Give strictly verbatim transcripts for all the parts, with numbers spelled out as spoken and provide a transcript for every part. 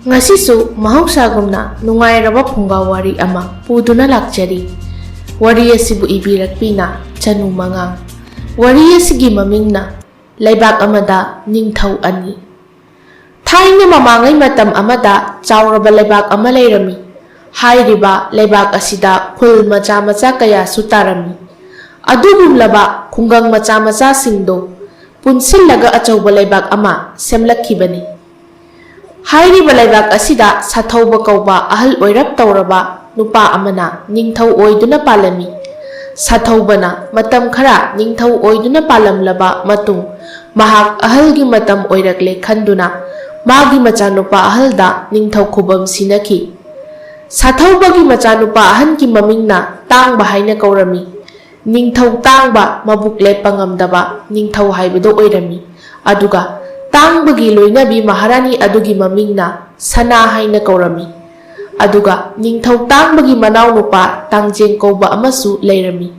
ꯉꯁꯤꯁꯨ ꯃꯍꯧꯁꯥꯒꯨꯝꯅ ꯅꯨꯡꯉꯥꯏꯔꯕ ꯐꯨꯡꯒꯥ ꯋꯥꯔꯤ ꯑꯃ ꯄꯨꯗꯨꯅ ꯂꯥꯛꯆꯔꯤ꯫ ꯋꯥꯔꯤ ꯑꯁꯤꯕꯨ ꯏꯕꯤꯔꯛꯄꯤꯅ ꯆꯅꯨ ꯃꯉꯥꯡ꯫ ꯋꯥꯔꯤ ꯑꯁꯤꯒꯤ ꯃꯃꯤꯡꯅ ꯂꯩꯕꯥꯛ ꯑꯃꯗ ꯅꯤꯡꯊꯧ ꯑꯅꯤ꯫ ꯊꯥꯏꯅ ꯃꯃꯥꯡꯉꯩ ꯃꯇꯝ ꯑꯃꯗ ꯆꯥꯎꯔꯕ ꯂꯩꯕꯥꯛ ꯑꯃ ꯂꯩꯔꯝꯃꯤ꯫ ꯍꯥꯏꯔꯤꯕ ꯂꯩꯕꯥꯛ ꯑꯁꯤꯗ ꯈꯨꯜ ꯃꯆꯥ ꯃꯆꯥ ꯀꯌꯥꯁꯨ ꯇꯥꯔꯝꯃꯤ꯫ ꯑꯗꯨꯒꯨꯝꯂꯕ ꯈꯨꯡꯒꯪ ꯃꯆꯥ ꯃꯆꯥꯁꯤꯡꯗꯨ ꯄꯨꯟꯁꯤꯜꯂꯒ ꯑꯆꯧꯕ ꯂꯩꯕꯥꯛ ꯑꯃ ꯁꯦꯝꯂꯛꯈꯤꯕꯅꯤ꯫ ꯍꯥꯏꯔꯤꯕ ꯂꯩꯕꯥꯛ ꯑꯁꯤꯗ ꯁꯥꯊꯧꯕ ꯀꯧꯕ ꯑꯍꯜ ꯑꯣꯏꯔꯞ ꯇꯧꯔꯕ ꯅꯨꯄꯥ ꯑꯃꯅ ꯅꯤꯡꯊꯧ ꯑꯣꯏꯗꯨꯅ ꯄꯥꯜꯂꯝꯃꯤ꯫ ꯁꯥꯊꯧꯕꯅ ꯃꯇꯝ ꯈꯔ ꯅꯤꯡꯊꯧ ꯑꯣꯏꯗꯨꯅ ꯄꯥꯜꯂꯝꯂꯕ ꯃꯇꯨꯡ, ꯃꯍꯥꯛ ꯑꯍꯜꯒꯤ ꯃꯇꯝ ꯑꯣꯏꯔꯛꯂꯦ ꯈꯟꯗꯨꯅ ꯃꯥꯒꯤ ꯃꯆꯥꯅꯨꯄꯥ ꯑꯍꯜꯗ ꯅꯤꯡꯊꯧ ꯈꯨꯕꯝ ꯁꯤꯟꯅꯈꯤ꯫ ꯁꯥꯊꯧꯕꯒꯤ ꯃꯆꯥꯅꯨꯄꯥ ꯑꯍꯟꯒꯤ ꯃꯃꯤꯡꯅ ꯇꯥꯡꯕ ꯍꯥꯏꯅ ꯀꯧꯔꯝꯃꯤ꯫ ꯅꯤꯡꯊꯧ ꯇꯥꯡꯕ ꯃꯕꯨꯛ ꯂꯦꯞꯄ ꯉꯝꯗꯕ ꯅꯤꯡꯊꯧ ꯍꯥꯏꯕꯗꯨ ꯑꯣꯏꯔꯝꯃꯤ꯫ ꯑꯗꯨꯒ ꯇꯥꯡꯕꯒꯤ ꯂꯣꯏꯅꯕꯤ ꯃꯍꯥꯔꯥꯅꯤ ꯑꯗꯨꯒꯤ ꯃꯃꯤꯡꯅ ꯁꯅꯥ ꯍꯥꯏꯅ ꯀꯧꯔꯝꯃꯤ꯫ ꯑꯗꯨꯒ ꯅꯤꯡꯊꯧ ꯇꯥꯡꯕꯒꯤ ꯃꯅꯥꯎꯅꯨꯄꯥ ꯇꯥꯡꯖꯦꯡ ꯀꯧꯕ ꯑꯃꯁꯨ ꯂꯩꯔꯝꯃꯤ꯫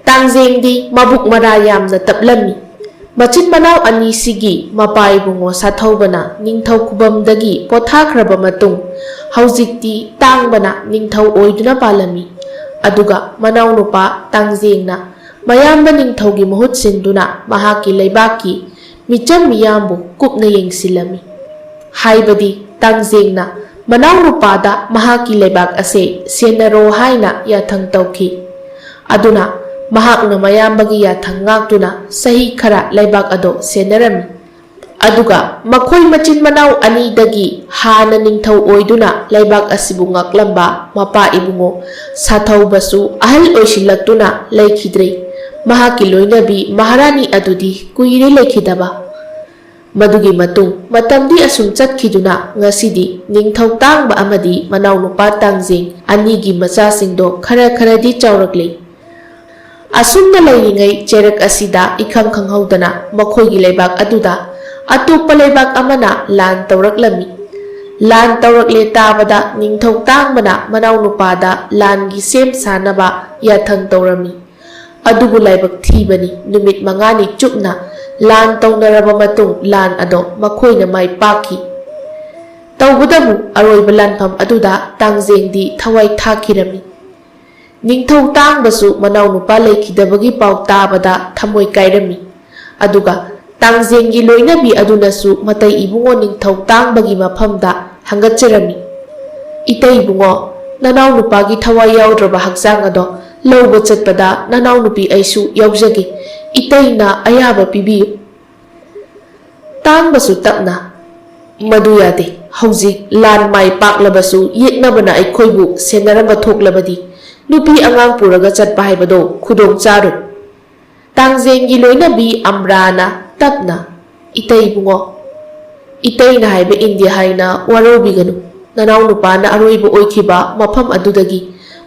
ꯇꯥꯡꯖꯦꯡꯗꯤ ꯃꯕꯨꯛ ꯃꯔꯥ ꯌꯥꯝꯅ ꯇꯞꯂꯝꯃꯤ꯫ ꯃꯆꯤꯟ ꯃꯅꯥꯎ ꯑꯅꯤꯁꯤꯒꯤ ꯃꯄꯥ ꯏꯕꯨꯡꯉꯣ ꯁꯥꯊꯧꯕꯅ ꯅꯤꯡꯊꯧ ꯈꯨꯕꯝꯗꯒꯤ ꯄꯣꯊꯥꯈ꯭ꯔꯕ ꯃꯇꯨꯡ, ꯍꯧꯖꯤꯛꯇꯤ ꯇꯥꯡꯕꯅ ꯅꯤꯡꯊꯧ ꯑꯣꯏꯗꯨꯅ ꯄꯥꯜꯂꯝꯃꯤ꯫ ꯑꯗꯨꯒ ꯃꯅꯥꯎꯅꯨꯄꯥ ꯇꯥꯡꯖꯦꯡꯅ ꯃꯌꯥꯝꯕ ꯅꯤꯡꯊꯧꯒꯤ ꯃꯍꯨꯠ ꯁꯤꯟꯗꯨꯅ ꯃꯍꯥꯛꯀꯤ ꯂꯩꯕꯥꯛꯀꯤ ꯃꯤꯆꯝ ꯃꯤꯌꯥꯝꯕꯨ ꯀꯨꯞꯅ ꯌꯦꯡꯁꯤꯜꯂꯝꯃꯤ꯫ ꯍꯥꯏꯕꯗꯤ ꯇꯥꯡꯖꯦꯡꯅ ꯃꯅꯥꯎꯅꯨꯄꯥꯗ ꯃꯍꯥꯛꯀꯤ ꯂꯩꯕꯥꯛ ꯑꯁꯦ ꯁꯦꯟꯅꯔꯣ ꯍꯥꯏꯅ ꯌꯥꯊꯪ ꯇꯧꯈꯤ꯫ ꯑꯗꯨꯅ ꯃꯍꯥꯛꯅ ꯃꯌꯥꯝꯕꯒꯤ ꯌꯥꯊꯪ ꯉꯥꯛꯇꯨꯅ ꯆꯍꯤ ꯈꯔ ꯂꯩꯕꯥꯛ ꯑꯗꯨ ꯁꯦꯟꯅꯔꯝꯃꯤ꯫ ꯑꯗꯨꯒ ꯃꯈꯣꯏ ꯃꯆꯤꯟ ꯃꯅꯥꯎ ꯑꯅꯤꯗꯒꯤ ꯍꯥꯟꯅ ꯅꯤꯡꯊꯧ ꯑꯣꯏꯗꯨꯅ ꯂꯩꯕꯥꯛ ꯑꯁꯤꯕꯨ ꯉꯥꯛꯂꯝꯕ ꯃꯄꯥ ꯏꯕꯨꯡꯉꯣ ꯁꯥꯊꯧꯕꯁꯨ ꯑꯍꯜ ꯑꯣꯏꯁꯤꯜꯂꯛꯇꯨꯅ ꯂꯩꯈꯤꯗ꯭ꯔꯦ꯫ ꯃꯍꯥꯛꯀꯤ ꯂꯣꯏꯅꯕꯤ ꯃꯍꯥꯔꯥꯅꯤ ꯑꯗꯨꯗꯤ ꯀꯨꯏꯔꯦ ꯂꯩꯈꯤꯗꯕ꯫ ꯃꯗꯨꯒꯤ ꯃꯇꯨꯡ ꯃꯇꯝꯗꯤ ꯑꯁꯨꯝ ꯆꯠꯈꯤꯗꯨꯅ ꯉꯁꯤꯗꯤ ꯅꯤꯡꯊꯧ ꯇꯥꯡꯕ ꯑꯃꯗꯤ ꯃꯅꯥꯎꯅꯨꯄꯥ ꯇꯥꯡꯖꯦꯡ ꯑꯅꯤꯒꯤ ꯃꯆꯥꯁꯤꯡꯗꯣ ꯈꯔ ꯈꯔꯗꯤ ꯆꯥꯎꯔꯛꯂꯦ꯫ ꯑꯁꯨꯝꯅ ꯂꯩꯔꯤꯉꯩ ꯆꯩꯔꯛ ꯑꯁꯤꯗ ꯏꯈꯪ ꯈꯪꯍꯧꯗꯅ ꯃꯈꯣꯏꯒꯤ ꯂꯩꯕꯥꯛ ꯑꯗꯨꯗ ꯑꯇꯣꯞꯄ ꯂꯩꯕꯥꯛ ꯑꯃꯅ ꯂꯥꯟ ꯇꯧꯔꯛꯂꯝꯃꯤ꯫ ꯂꯥꯟ ꯇꯧꯔꯛꯂꯦ ꯇꯥꯕꯗ ꯅꯤꯡꯊꯧ ꯇꯥꯡꯕꯅ ꯃꯅꯥꯎꯅꯨꯄꯥꯗ ꯂꯥꯟꯒꯤ ꯁꯦꯝ ꯁꯥꯅꯕ ꯌꯥꯊꯪ ꯇꯧꯔꯝꯃꯤ꯫ ꯑꯗꯨꯕꯨ ꯂꯥꯏꯕꯛ ꯊꯤꯕꯅꯤ, ꯅꯨꯃꯤꯠ ꯃꯉꯥꯅꯤ ꯆꯨꯞꯅ ꯂꯥꯟ ꯇꯧꯅꯔꯕ ꯃꯇꯨꯡ ꯂꯥꯟ ꯑꯗꯣ ꯃꯈꯣꯏꯅ ꯃꯥꯏ ꯄꯥꯛꯈꯤ꯫ ꯇꯧꯕꯇꯕꯨ ꯑꯔꯣꯏꯕ ꯂꯥꯟꯐꯝ ꯑꯗꯨꯗ ꯇꯥꯡꯖꯦꯡꯗꯤ ꯊꯋꯥꯏ ꯊꯥꯈꯤꯔꯝꯃꯤ꯫ ꯅꯤꯡꯊꯧ ꯇꯥꯡꯕꯁꯨ ꯃꯅꯥꯎꯅꯨꯄꯥ ꯂꯩꯈꯤꯗꯕꯒꯤ ꯄꯥꯎ ꯇꯥꯕꯗ ꯊꯃꯣꯏ ꯀꯥꯏꯔꯝꯃꯤ꯫ ꯑꯗꯨꯒ ꯇꯥꯡꯖꯦꯡꯒꯤ ꯂꯣꯏꯅꯕꯤ ꯑꯗꯨꯅꯁꯨ ꯃꯇꯩ ꯏꯕꯨꯡꯉꯣ ꯅꯤꯡꯊꯧ ꯇꯥꯡꯕꯒꯤ ꯃꯐꯝꯗ ꯍꯪꯒꯠꯆꯔꯝꯃꯤ꯫ "ꯏꯇꯩ ꯏꯕꯨꯡꯉꯣ, ꯅꯅꯥꯎꯅꯨꯄꯥꯒꯤ ꯊꯋꯥꯏ ꯌꯥꯎꯗ꯭ꯔꯕ ꯍꯛꯆꯥꯡ ꯑꯗꯣ ꯂꯧꯕ ꯆꯠꯄꯗ ꯅꯅꯥꯎꯅꯨꯄꯤ ꯑꯩꯁꯨ ꯌꯥꯎꯖꯒꯦ꯫ ꯏꯇꯩꯅ ꯑꯌꯥꯕ ꯄꯤꯕꯤꯌꯨ꯫" ꯇꯥꯡꯕꯁꯨ ꯇꯞꯅ, "ꯃꯗꯨ ꯌꯥꯗꯦ꯫ ꯍꯧꯖꯤꯛ ꯂꯥꯟ ꯃꯥꯏ ꯄꯥꯛꯂꯕꯁꯨ ꯌꯦꯛꯅꯕꯅ ꯑꯩꯈꯣꯏꯕꯨ ꯁꯦꯟꯅꯔꯝꯕ ꯊꯣꯛꯂꯕꯗꯤ ꯅꯨꯄꯤ ꯑꯉꯥꯡ ꯄꯨꯔꯒ ꯆꯠꯄ ꯍꯥꯏꯕꯗꯣ ꯈꯨꯗꯣꯡ ꯆꯥꯔꯣꯏ꯫" ꯇꯥꯡꯖꯦꯡꯒꯤ ꯂꯣꯏꯅꯕꯤ ꯑꯝꯕ꯭ꯔꯥꯅ ꯇꯞꯅ, "ꯏꯇꯩ ꯏꯕꯨꯡꯉꯣ, ꯏꯇꯩꯅ ꯍꯥꯏꯕ ꯏꯟꯗꯦ ꯍꯥꯏꯅ ꯋꯥꯔꯧꯕꯤꯒꯅꯨ꯫ ꯅꯅꯥꯎꯅꯨꯄꯥꯅ ꯑꯔꯣꯏꯕ ꯑꯣꯏꯈꯤꯕ ꯃꯐꯝ ꯑꯗꯨꯗꯒꯤ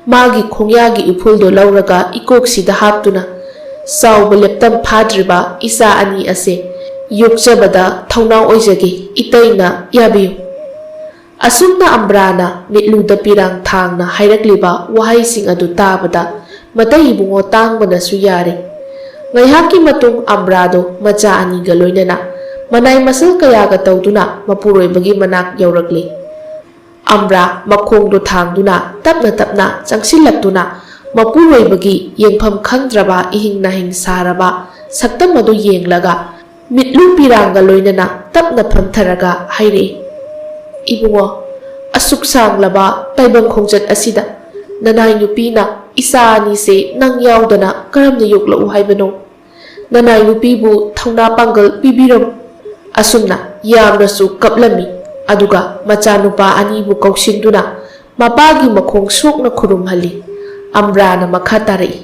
ꯃꯥꯒꯤ ꯈꯣꯡꯌꯥꯒꯤ ꯏꯐꯨꯜꯗꯣ ꯂꯧꯔꯒ ꯏꯀꯣꯛꯁꯤꯗ ꯍꯥꯞꯇꯨꯅ ꯆꯥꯎꯕ ꯂꯦꯞꯇꯝ ꯐꯥꯗ꯭ꯔꯤꯕ ꯏꯆꯥ ꯑꯅꯤ ꯑꯁꯦ ꯌꯣꯛꯆꯕꯗ ꯊꯧꯅꯥ ꯑꯣꯏꯖꯒꯦ, ꯏꯇꯩꯅ ꯌꯥꯕꯤꯌꯨ꯫" ꯑꯁꯨꯝꯅ ꯑꯝꯕ꯭ꯔꯥꯅ ꯃꯤꯠꯂꯨꯗ ꯄꯤꯔꯥꯡ ꯊꯥꯡꯅ ꯍꯥꯏꯔꯛꯂꯤꯕ ꯋꯥꯍꯩꯁꯤꯡ ꯑꯗꯨ ꯇꯥꯕꯗ ꯃꯇꯩ ꯏꯕꯨꯡꯉꯣ ꯇꯥꯡꯕꯅꯁꯨ ꯌꯥꯔꯦ꯫ ꯉꯥꯏꯍꯥꯛꯀꯤ ꯃꯇꯨꯡ ꯑꯝꯕ꯭ꯔꯥꯗꯣ ꯃꯆꯥ ꯑꯅꯤꯒ ꯂꯣꯏꯅꯅ ꯃꯅꯥꯏ ꯃꯁꯜ ꯀꯌꯥꯒ ꯇꯧꯗꯨꯅ ꯃꯄꯨꯔꯣꯏꯕꯒꯤ ꯃꯅꯥꯛ ꯌꯧꯔꯛꯂꯦ꯫ ꯑꯝꯕ꯭ꯔꯥ ꯃꯈꯣꯡꯗꯣ ꯊꯥꯡꯗꯨꯅ ꯇꯞꯅ ꯇꯞꯅ ꯆꯪꯁꯤꯜꯂꯛꯇꯨꯅ ꯃꯄꯨꯔꯣꯏꯕꯒꯤ ꯌꯦꯡꯐꯝ ꯈꯪꯗ꯭ꯔꯕ ꯏꯍꯤꯡ ꯅꯥꯍꯤꯡ ꯁꯥꯔꯕ ꯁꯛꯇꯝ ꯑꯗꯨ ꯌꯦꯡꯂꯒ ꯃꯤꯠꯂꯨ ꯄꯤꯔꯥꯡꯒ ꯂꯣꯏꯅꯅ ꯇꯞꯅ ꯐꯝꯊꯔꯒ ꯍꯥꯏꯔꯛꯏ, "ꯏꯕꯨꯡꯉꯣ, ꯑꯁꯨꯛ ꯁꯥꯡꯂꯕ ꯇꯥꯏꯕꯪ ꯈꯣꯡꯆꯠ ꯑꯁꯤꯗ ꯅꯅꯥꯏ ꯅꯨꯄꯤꯅ ꯏꯆꯥ ꯑꯅꯤꯁꯦ ꯅꯪ ꯌꯥꯎꯗꯅ ꯀꯔꯝꯅ ꯌꯣꯛꯂꯛꯎ ꯍꯥꯏꯕꯅꯣ? ꯅꯅꯥꯏ ꯅꯨꯄꯤꯕꯨ ꯊꯧꯅꯥ ꯄꯥꯡꯒꯜ ꯄꯤꯕꯤꯔꯝꯃꯨ꯫" ꯑꯁꯨꯝꯅ ꯌꯥꯝꯅꯁꯨ ꯀꯞꯂꯝꯃꯤ꯫ ꯑꯗꯨꯒ ꯃꯆꯥꯅꯨꯄꯥ ꯑꯅꯤꯕꯨ ꯀꯧꯁꯤꯟꯗꯨꯅ ꯃꯄꯥꯒꯤ ꯃꯈꯣꯡ ꯁꯣꯛꯅ ꯈꯨꯔꯨꯝꯍꯜꯂꯤ꯫ ꯑꯝꯕ꯭ꯔꯥꯅ ꯃꯈꯥ ꯇꯥꯔꯛꯏ,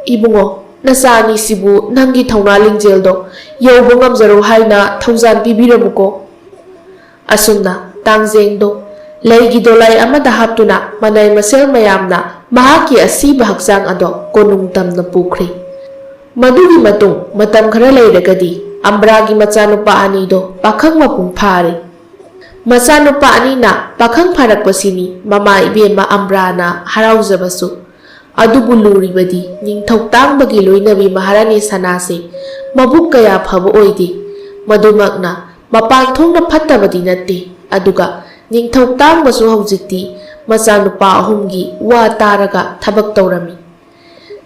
"ꯏꯕꯨꯡꯉꯣ, ꯅꯆꯥ ꯑꯅꯤꯁꯤꯕꯨ ꯅꯪꯒꯤ ꯊꯧꯅꯥ ꯂꯤꯡꯖꯦꯜꯗꯣ ꯌꯧꯕ ꯉꯝꯖꯔꯣ ꯍꯥꯏꯅ ꯊꯧꯖꯥꯟ ꯄꯤꯕꯤꯔꯝꯃꯨꯀꯣ꯫" ꯑꯁꯨꯝꯅ ꯇꯥꯡꯖꯦꯡꯗꯣ ꯂꯩꯒꯤ ꯗꯣꯂꯥꯏ ꯑꯃꯗ ꯍꯥꯞꯇꯨꯅ ꯃꯅꯥꯏ ꯃꯁꯦꯜ ꯃꯌꯥꯝꯅ ꯃꯍꯥꯛꯀꯤ ꯑꯁꯤꯕ ꯍꯛꯆꯥꯡ ꯑꯗꯣ ꯀꯣꯅꯨꯡ ꯇꯝꯅ ꯄꯨꯈ꯭ꯔꯦ꯫ ꯃꯗꯨꯒꯤ ꯃꯇꯨꯡ ꯃꯇꯝ ꯈꯔ ꯂꯩꯔꯒꯗꯤ ꯑꯝꯕ꯭ꯔꯥꯒꯤ ꯃꯆꯥꯅꯨꯄꯥ ꯑꯅꯤꯗꯣ ꯄꯥꯈꯪ ꯃꯄꯨꯡ ꯐꯥꯔꯦ꯫ ꯃꯆꯥꯅꯨꯄꯥ ꯑꯅꯤꯅ ꯄꯥꯈꯪ ꯐꯥꯔꯛꯄꯁꯤꯅꯤ ꯃꯃꯥ ꯏꯕꯦꯝꯃ ꯑꯝꯕ꯭ꯔꯥꯅ ꯍꯔꯥꯎꯖꯕꯁꯨ꯫ ꯑꯗꯨꯕꯨ ꯂꯨꯔꯤꯕꯗꯤ ꯅꯤꯡꯊꯧ ꯇꯥꯡꯕꯒꯤ ꯂꯣꯏꯅꯕꯤ ꯃꯍꯥꯔꯥꯅꯤ ꯁꯅꯥꯁꯦ ꯃꯕꯨꯛ ꯀꯌꯥ ꯐꯕ ꯑꯣꯏꯗꯦ꯫ ꯃꯗꯨꯃꯛꯅ ꯃꯄꯥꯟ ꯊꯣꯡꯅ ꯐꯠꯇꯕꯗꯤ ꯅꯠꯇꯦ, ꯑꯗꯨꯒ ꯅꯤꯡꯊꯧ ꯇꯥꯡꯕꯁꯨ ꯍꯧꯖꯤꯛꯇꯤ ꯃꯆꯥꯅꯨꯄꯥ ꯑꯍꯨꯝꯒꯤ ꯋꯥ ꯇꯥꯔꯒ ꯊꯕꯛ ꯇꯧꯔꯝꯃꯤ꯫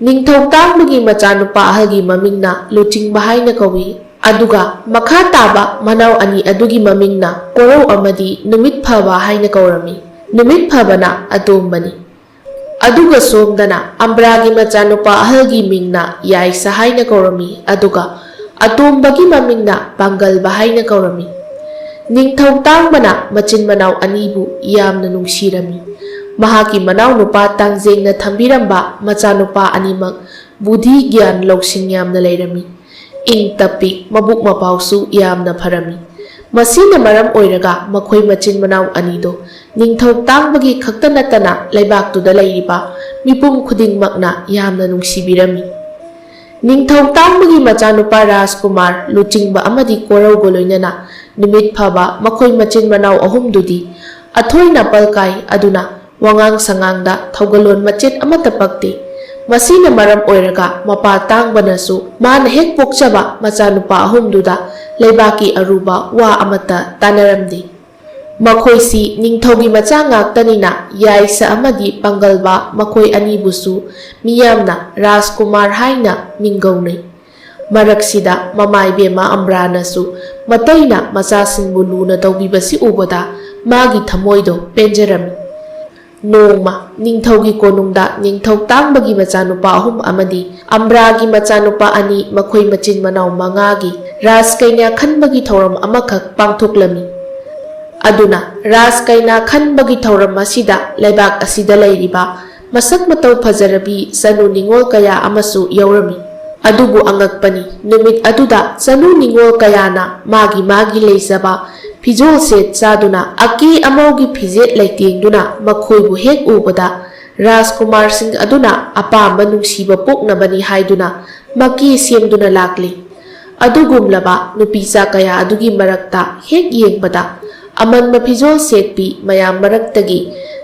ꯅꯤꯡꯊꯧ ꯇꯥꯡꯕꯒꯤ ꯃꯆꯥꯅꯨꯄꯥ ꯑꯍꯜꯒꯤ ꯃꯃꯤꯡꯅ ꯂꯨꯆꯤꯡꯕ ꯍꯥꯏꯅ ꯀꯧꯏ, ꯑꯗꯨꯒ ꯃꯈꯥ ꯇꯥꯕ ꯃꯅꯥꯎ ꯑꯅꯤ ꯑꯗꯨꯒꯤ ꯃꯃꯤꯡꯅ ꯀꯣꯔꯧ ꯑꯃꯗꯤ ꯅꯨꯃꯤꯠ ꯐꯕ ꯍꯥꯏꯅ ꯀꯧꯔꯝꯃꯤ꯫ ꯅꯨꯃꯤꯠ ꯐꯕꯅ ꯑꯇꯣꯝꯕꯅꯤ꯫ ꯑꯗꯨꯒ ꯁꯣꯝꯗꯅ ꯑꯝꯕ꯭ꯔꯥꯒꯤ ꯃꯆꯥꯅꯨꯄꯥ ꯑꯍꯜꯒꯤ ꯃꯤꯡꯅ ꯌꯥꯏꯁ ꯍꯥꯏꯅ ꯀꯧꯔꯝꯃꯤ, ꯑꯗꯨꯒ ꯑꯇꯣꯝꯕꯒꯤ ꯃꯃꯤꯡꯅ ꯄꯥꯡꯒꯜꯕ ꯍꯥꯏꯅ ꯀꯧꯔꯝꯃꯤ꯫ ꯅꯤꯡꯊꯧ ꯇꯥꯡꯕꯅ ꯃꯆꯤꯟ ꯃꯅꯥꯎ ꯑꯅꯤꯕꯨ ꯌꯥꯝꯅ ꯅꯨꯡꯁꯤꯔꯝꯃꯤ꯫ ꯃꯍꯥꯛꯀꯤ ꯃꯅꯥꯎꯅꯨꯄꯥ ꯇꯥꯡꯖꯦꯡꯅ ꯊꯝꯕꯤꯔꯝꯕ ꯃꯆꯥꯅꯨꯄꯥ ꯑꯅꯤꯃꯛ ꯕꯨꯙꯤ ꯒ꯭ꯌꯥꯟ ꯂꯧꯁꯤꯡ ꯌꯥꯝꯅ ꯂꯩꯔꯝꯃꯤ꯫ ꯏꯪ ꯇꯞꯄꯤ, ꯃꯕꯨꯛ ꯃꯄꯥꯎꯁꯨ ꯌꯥꯝꯅ ꯐꯔꯝꯃꯤ꯫ ꯃꯁꯤꯅ ꯃꯔꯝ ꯑꯣꯏꯔꯒ ꯃꯈꯣꯏ ꯃꯆꯤꯟ ꯃꯅꯥꯎ ꯑꯅꯤꯗꯣ ꯅꯤꯡꯊꯧ ꯇꯥꯡꯕꯒꯤ ꯈꯛꯇ ꯅꯠꯇꯅ ꯂꯩꯕꯥꯛꯇꯨꯗ ꯂꯩꯔꯤꯕ ꯃꯤꯄꯨꯝ ꯈꯨꯗꯤꯡꯃꯛꯅ ꯌꯥꯝꯅ ꯅꯨꯡꯁꯤꯕꯤꯔꯝꯃꯤ꯫ ꯅꯤꯡꯊꯧ ꯇꯥꯡꯕꯒꯤ ꯃꯆꯥꯅꯨꯄꯥ ꯔꯥꯖꯀꯨꯃꯥꯔ ꯂꯨꯆꯤꯡꯕ ꯑꯃꯗꯤ ꯀꯣꯔꯧꯒ ꯂꯣꯏꯅꯅ ꯅꯨꯃꯤꯠ ꯐꯕ ꯃꯈꯣꯏ ꯃꯆꯤꯟ ꯃꯅꯥꯎ ꯑꯍꯨꯝꯗꯨꯗꯤ ꯑꯊꯣꯏ ꯅꯥꯄꯜ ꯀꯥꯏ ꯑꯗꯨꯅ ꯋꯥꯉꯥꯡ ꯁꯉꯥꯡꯗ ꯊꯧꯒꯜꯂꯣꯟ ꯃꯆꯦꯠ ꯑꯃꯠꯇ ꯄꯛꯇꯦ꯫ ꯃꯁꯤꯅ ꯃꯔꯝ ꯑꯣꯏꯔꯒ ꯃꯄꯥ ꯇꯥꯡꯕꯅꯁꯨ ꯃꯥꯅ ꯍꯦꯛ ꯄꯣꯛꯆꯕ ꯃꯆꯥꯅꯨꯄꯥ ꯑꯍꯨꯝꯗꯨꯗ ꯂꯩꯕꯥꯛꯀꯤ ꯑꯔꯨꯕ ꯋꯥ ꯑꯃꯠꯇ ꯇꯥꯅꯔꯝꯗꯦ꯫ ꯃꯈꯣꯏꯁꯤ ꯅꯤꯡꯊꯧꯒꯤ ꯃꯆꯥ ꯉꯥꯛꯇꯅꯤꯅ ꯌꯥꯏꯁ ꯑꯃꯗꯤ ꯄꯥꯡꯒꯜꯕ ꯃꯈꯣꯏ ꯑꯅꯤꯕꯨꯁꯨ ꯃꯤꯌꯥꯝꯅ ꯔꯥꯖꯀꯨꯃꯥꯔ ꯍꯥꯏꯅ ꯃꯤꯡꯒꯧꯅꯩ꯫ ꯃꯔꯛꯁꯤꯗ ꯃꯃꯥ ꯏꯕꯦꯝꯃ ꯑꯝꯕ꯭ꯔꯥꯅꯁꯨ ꯃꯇꯩꯅ ꯃꯆꯥꯁꯤꯡꯕꯨ ꯂꯨꯅ ꯇꯧꯕꯤꯕꯁꯤ ꯎꯕꯗ ꯃꯥꯒꯤ ꯊꯃꯣꯏꯗꯣ ꯄꯦꯟꯖꯔꯝꯃꯤ꯫ ꯅꯣꯡꯃ ꯅꯤꯡꯊꯧꯒꯤ ꯀꯣꯅꯨꯡꯗ ꯅꯤꯡꯊꯧ ꯇꯥꯡꯕꯒꯤ ꯃꯆꯥꯅꯨꯄꯥ ꯑꯍꯨꯝ ꯑꯃꯗꯤ ꯑꯝꯕ꯭ꯔꯥꯒꯤ ꯃꯆꯥꯅꯨꯄꯥ ꯑꯅꯤ, ꯃꯈꯣꯏ ꯃꯆꯤꯟ ꯃꯅꯥꯎ ꯃꯉꯥꯒꯤ ꯔꯥꯖꯀꯩꯅꯥ ꯈꯟꯕꯒꯤ ꯊꯧꯔꯝ ꯑꯃꯈꯛ ꯄꯥꯡꯊꯣꯛꯂꯝꯃꯤ꯫ ꯑꯗꯨꯅ ꯔꯥꯖꯀꯩꯅꯥ ꯈꯟꯕꯒꯤ ꯊꯧꯔꯝ ꯑꯁꯤꯗ ꯂꯩꯕꯥꯛ ꯑꯁꯤꯗ ꯂꯩꯔꯤꯕ ꯃꯁꯛ ꯃꯇꯧ ꯐꯖꯔꯕꯤ ꯆꯅꯨ ꯅꯤꯉꯣꯜ ꯀꯌꯥ ꯑꯃꯁꯨ ꯌꯥꯎꯔꯝꯃꯤ꯫ ꯑꯗꯨꯕꯨ ꯑꯉꯛꯄꯅꯤ, ꯅꯨꯃꯤꯠ ꯑꯗꯨꯗ ꯆꯅꯨ ꯅꯤꯉꯣꯜ ꯀꯌꯥꯅ ꯃꯥꯒꯤ ꯃꯥꯒꯤ ꯂꯩꯖꯕ ꯐꯤꯖꯣꯜ ꯁꯦꯠ ꯆꯥꯗꯨꯅ ꯑꯀꯦ ꯑꯃꯧꯒꯤ ꯐꯤꯖꯦꯠ ꯂꯩꯇꯦꯡꯗꯨꯅ ꯃꯈꯣꯏꯕꯨ ꯍꯦꯛ ꯎꯕꯗ ꯔꯥꯖꯀꯨꯃꯥꯔꯁꯤꯡ ꯑꯗꯨꯅ ꯑꯄꯥꯝꯕ ꯅꯨꯡꯁꯤꯕ ꯄꯣꯛꯅꯕꯅꯤ ꯍꯥꯏꯗꯨꯅ ꯃꯀꯦ ꯁꯦꯝꯗꯨꯅ ꯂꯥꯛꯂꯤ꯫ ꯑꯗꯨꯒꯨꯝꯂꯕ ꯅꯨꯄꯤꯆꯥ ꯀꯌꯥ ꯑꯗꯨꯒꯤ ꯃꯔꯛꯇ ꯍꯦꯛ ꯌꯦꯡꯕꯗ ꯑꯃꯟꯕ ꯐꯤꯖꯣꯜ ꯁꯦꯠꯄꯤ ꯃꯌꯥꯝ ꯃꯔꯛꯇꯒꯤ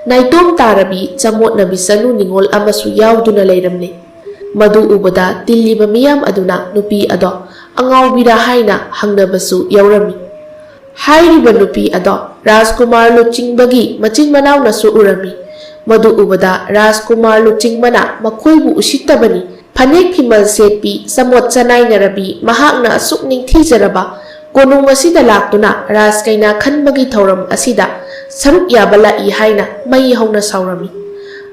ꯅꯥꯏꯇꯣꯝ ꯇꯥꯔꯕꯤ ꯆꯃꯣꯠꯅꯕꯤ ꯆꯅꯨ ꯅꯤꯉꯣꯜ ꯑꯃꯁꯨ ꯌꯥꯎꯗꯨꯅ ꯂꯩꯔꯝꯂꯦ꯫ ꯃꯗꯨ ꯎꯕꯗ ꯇꯤꯜꯂꯤꯕ ꯃꯤꯌꯥꯝ ꯑꯗꯨꯅ ꯅꯨꯄꯤ ꯑꯗꯣ ꯑꯉꯥꯎꯕꯤꯔꯥ ꯍꯥꯏꯅ ꯍꯪꯅꯕꯁꯨ ꯌꯥꯎꯔꯝꯃꯤ꯫ ꯍꯥꯏꯔꯤꯕ ꯅꯨꯄꯤ ꯑꯗꯣ ꯔꯥꯖꯀꯨꯃꯥꯔ ꯂꯨꯆꯤꯡꯕꯒꯤ ꯃꯆꯤꯟ ꯃꯅꯥꯎꯅꯁꯨ ꯎꯔꯝꯃꯤ꯫ ꯃꯗꯨ ꯎꯕꯗ ꯔꯥꯖꯀꯨꯃꯥꯔ ꯂꯨꯆꯤꯡꯕꯅ ꯃꯈꯣꯏꯕꯨ ꯎꯁꯤꯠꯇꯕꯅꯤ, ꯐꯅꯦꯛ ꯐꯤꯃꯜ ꯁꯦꯠꯄꯤ, ꯆꯃꯣꯠ ꯆꯅꯥꯏꯅꯔꯕꯤ, ꯃꯍꯥꯛꯅ ꯑꯁꯨꯛ ꯅꯤꯡꯊꯤꯖꯔꯕ ꯀꯣꯅꯨꯡ ꯑꯁꯤꯗ ꯂꯥꯛꯇꯨꯅ ꯔꯥꯖ ꯀꯩꯅꯥ ꯈꯟꯕꯒꯤ ꯊꯧꯔꯝ ꯑꯁꯤꯗ ꯁꯔꯨꯛ ꯌꯥꯕ ꯂꯥꯛꯏ ꯍꯥꯏꯅ ꯃꯩ ꯍꯧꯅ ꯁꯥꯎꯔꯝꯃꯤ꯫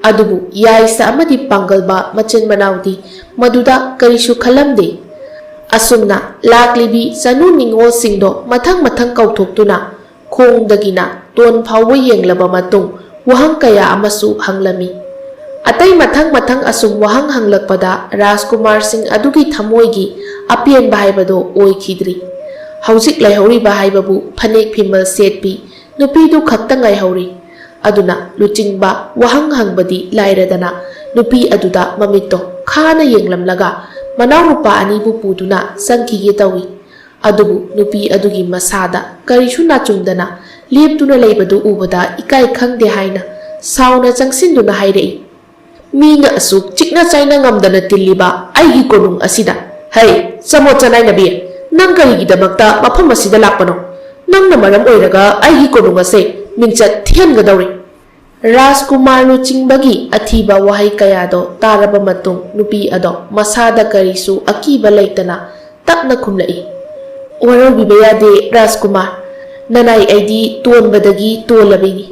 ꯑꯗꯨꯕꯨ ꯌꯥꯏꯁ ꯑꯃꯗꯤ ꯄꯥꯡꯒꯜꯕ ꯃꯆꯤꯟ ꯃꯅꯥꯎꯗꯤ ꯃꯗꯨꯗ ꯀꯔꯤꯁꯨ ꯈꯜꯂꯝꯗꯦ꯫ ꯑꯁꯨꯝꯅ ꯂꯥꯛꯂꯤꯕꯤ ꯆꯅꯨ ꯅꯤꯉꯣꯜꯁꯤꯡꯗꯣ ꯃꯊꯪ ꯃꯊꯪ ꯀꯧꯊꯣꯛꯇꯨꯅ ꯈꯣꯡꯗꯒꯤꯅ ꯇꯣꯟ ꯐꯥꯎꯕ ꯌꯦꯡꯂꯕ ꯃꯇꯨꯡ ꯋꯥꯍꯪ ꯀꯌꯥ ꯑꯃꯁꯨ ꯍꯪꯂꯝꯃꯤ꯫ ꯑꯇꯩ ꯃꯊꯪ ꯃꯊꯪ ꯑꯁꯨꯝ ꯋꯥꯍꯪ ꯍꯪꯂꯛꯄꯗ ꯔꯥꯖꯀꯨꯃꯥꯔ ꯁꯤꯡ ꯑꯗꯨꯒꯤ ꯊꯃꯣꯏꯒꯤ ꯑꯄꯦꯟꯕ ꯍꯥꯏꯕꯗꯣ ꯑꯣꯏꯈꯤꯗ꯭ꯔꯤ꯫ ꯍꯧꯖꯤꯛ ꯂꯩꯍꯧꯔꯤꯕ ꯍꯥꯏꯕꯕꯨ ꯐꯅꯦꯛ ꯐꯤꯃꯜ ꯁꯦꯠꯄꯤ ꯅꯨꯄꯤꯗꯨ ꯈꯛꯇ ꯉꯥꯏꯍꯧꯔꯤ꯫ ꯑꯗꯨꯅ ꯂꯨꯆꯤꯡꯕ ꯋꯥꯍꯪ ꯍꯪꯕꯗꯤ ꯂꯥꯏꯔꯗꯅ ꯅꯨꯄꯤ ꯑꯗꯨꯗ ꯃꯃꯤꯠꯇꯣ ꯈꯥꯅ ꯌꯦꯡꯂꯝꯂꯒ ꯃꯅꯥꯎꯅꯨꯄꯥ ꯑꯅꯤꯕꯨ ꯄꯨꯗꯨꯅ ꯆꯪꯈꯤꯒꯦ ꯇꯧꯏ꯫ ꯑꯗꯨꯕꯨ ꯅꯨꯄꯤ ꯑꯗꯨꯒꯤ ꯃꯁꯥꯗ ꯀꯔꯤꯁꯨ ꯅꯥꯆꯨꯡꯗꯅ ꯂꯦꯞꯇꯨꯅ ꯂꯩꯕꯗꯨ ꯎꯕꯗ ꯏꯀꯥꯏ ꯈꯪꯗꯦ ꯍꯥꯏꯅ ꯁꯥꯎꯅ ꯆꯪꯁꯤꯟꯗꯨꯅ ꯍꯥꯏꯔꯛꯏ꯫ ꯃꯤꯅ ꯑꯁꯨꯛ ꯆꯤꯛꯅ ꯆꯥꯏꯅ ꯉꯝꯗꯅ ꯇꯤꯜꯂꯤꯕ ꯑꯩꯒꯤ ꯀꯣꯅꯨꯡ ꯑꯁꯤꯗ, ꯍꯩ, ꯆꯃꯣꯠ ꯆꯅꯥꯏꯅꯕꯤ, ꯅꯪ ꯀꯔꯤꯒꯤꯗꯃꯛꯇ ꯃꯐꯝ ꯑꯁꯤꯗ ꯂꯥꯛꯄꯅꯣ? ꯅꯪꯅ ꯃꯔꯝ ꯑꯣꯏꯔꯒ ꯑꯩꯒꯤ ꯀꯣꯅꯨꯡ ꯑꯁꯦ ꯃꯤꯡꯆꯠ ꯊꯤꯍꯟꯒꯗꯧꯔꯤ꯫ ꯔꯥꯖꯀꯨꯃꯥꯔ ꯂꯨꯆꯤꯡꯕꯒꯤ ꯑꯊꯤꯕ ꯋꯥꯍꯩ ꯀꯌꯥꯗꯣ ꯇꯥꯔꯕ ꯃꯇꯨꯡ ꯅꯨꯄꯤ ꯑꯗꯣ ꯃꯁꯥꯗ ꯀꯔꯤꯁꯨ ꯑꯀꯤꯕ ꯂꯩꯇꯅ ꯇꯞꯅ ꯈꯨꯝꯂꯛꯏ, "ꯋꯥꯔꯧꯕꯤꯕ ꯌꯥꯗꯦ ꯔꯥꯖꯀꯨꯃꯥꯔ꯫ ꯅꯅꯥꯏ ꯑꯩꯗꯤ ꯇꯣꯟꯕꯗꯒꯤ ꯇꯣꯜꯂꯕꯤꯅꯤ꯫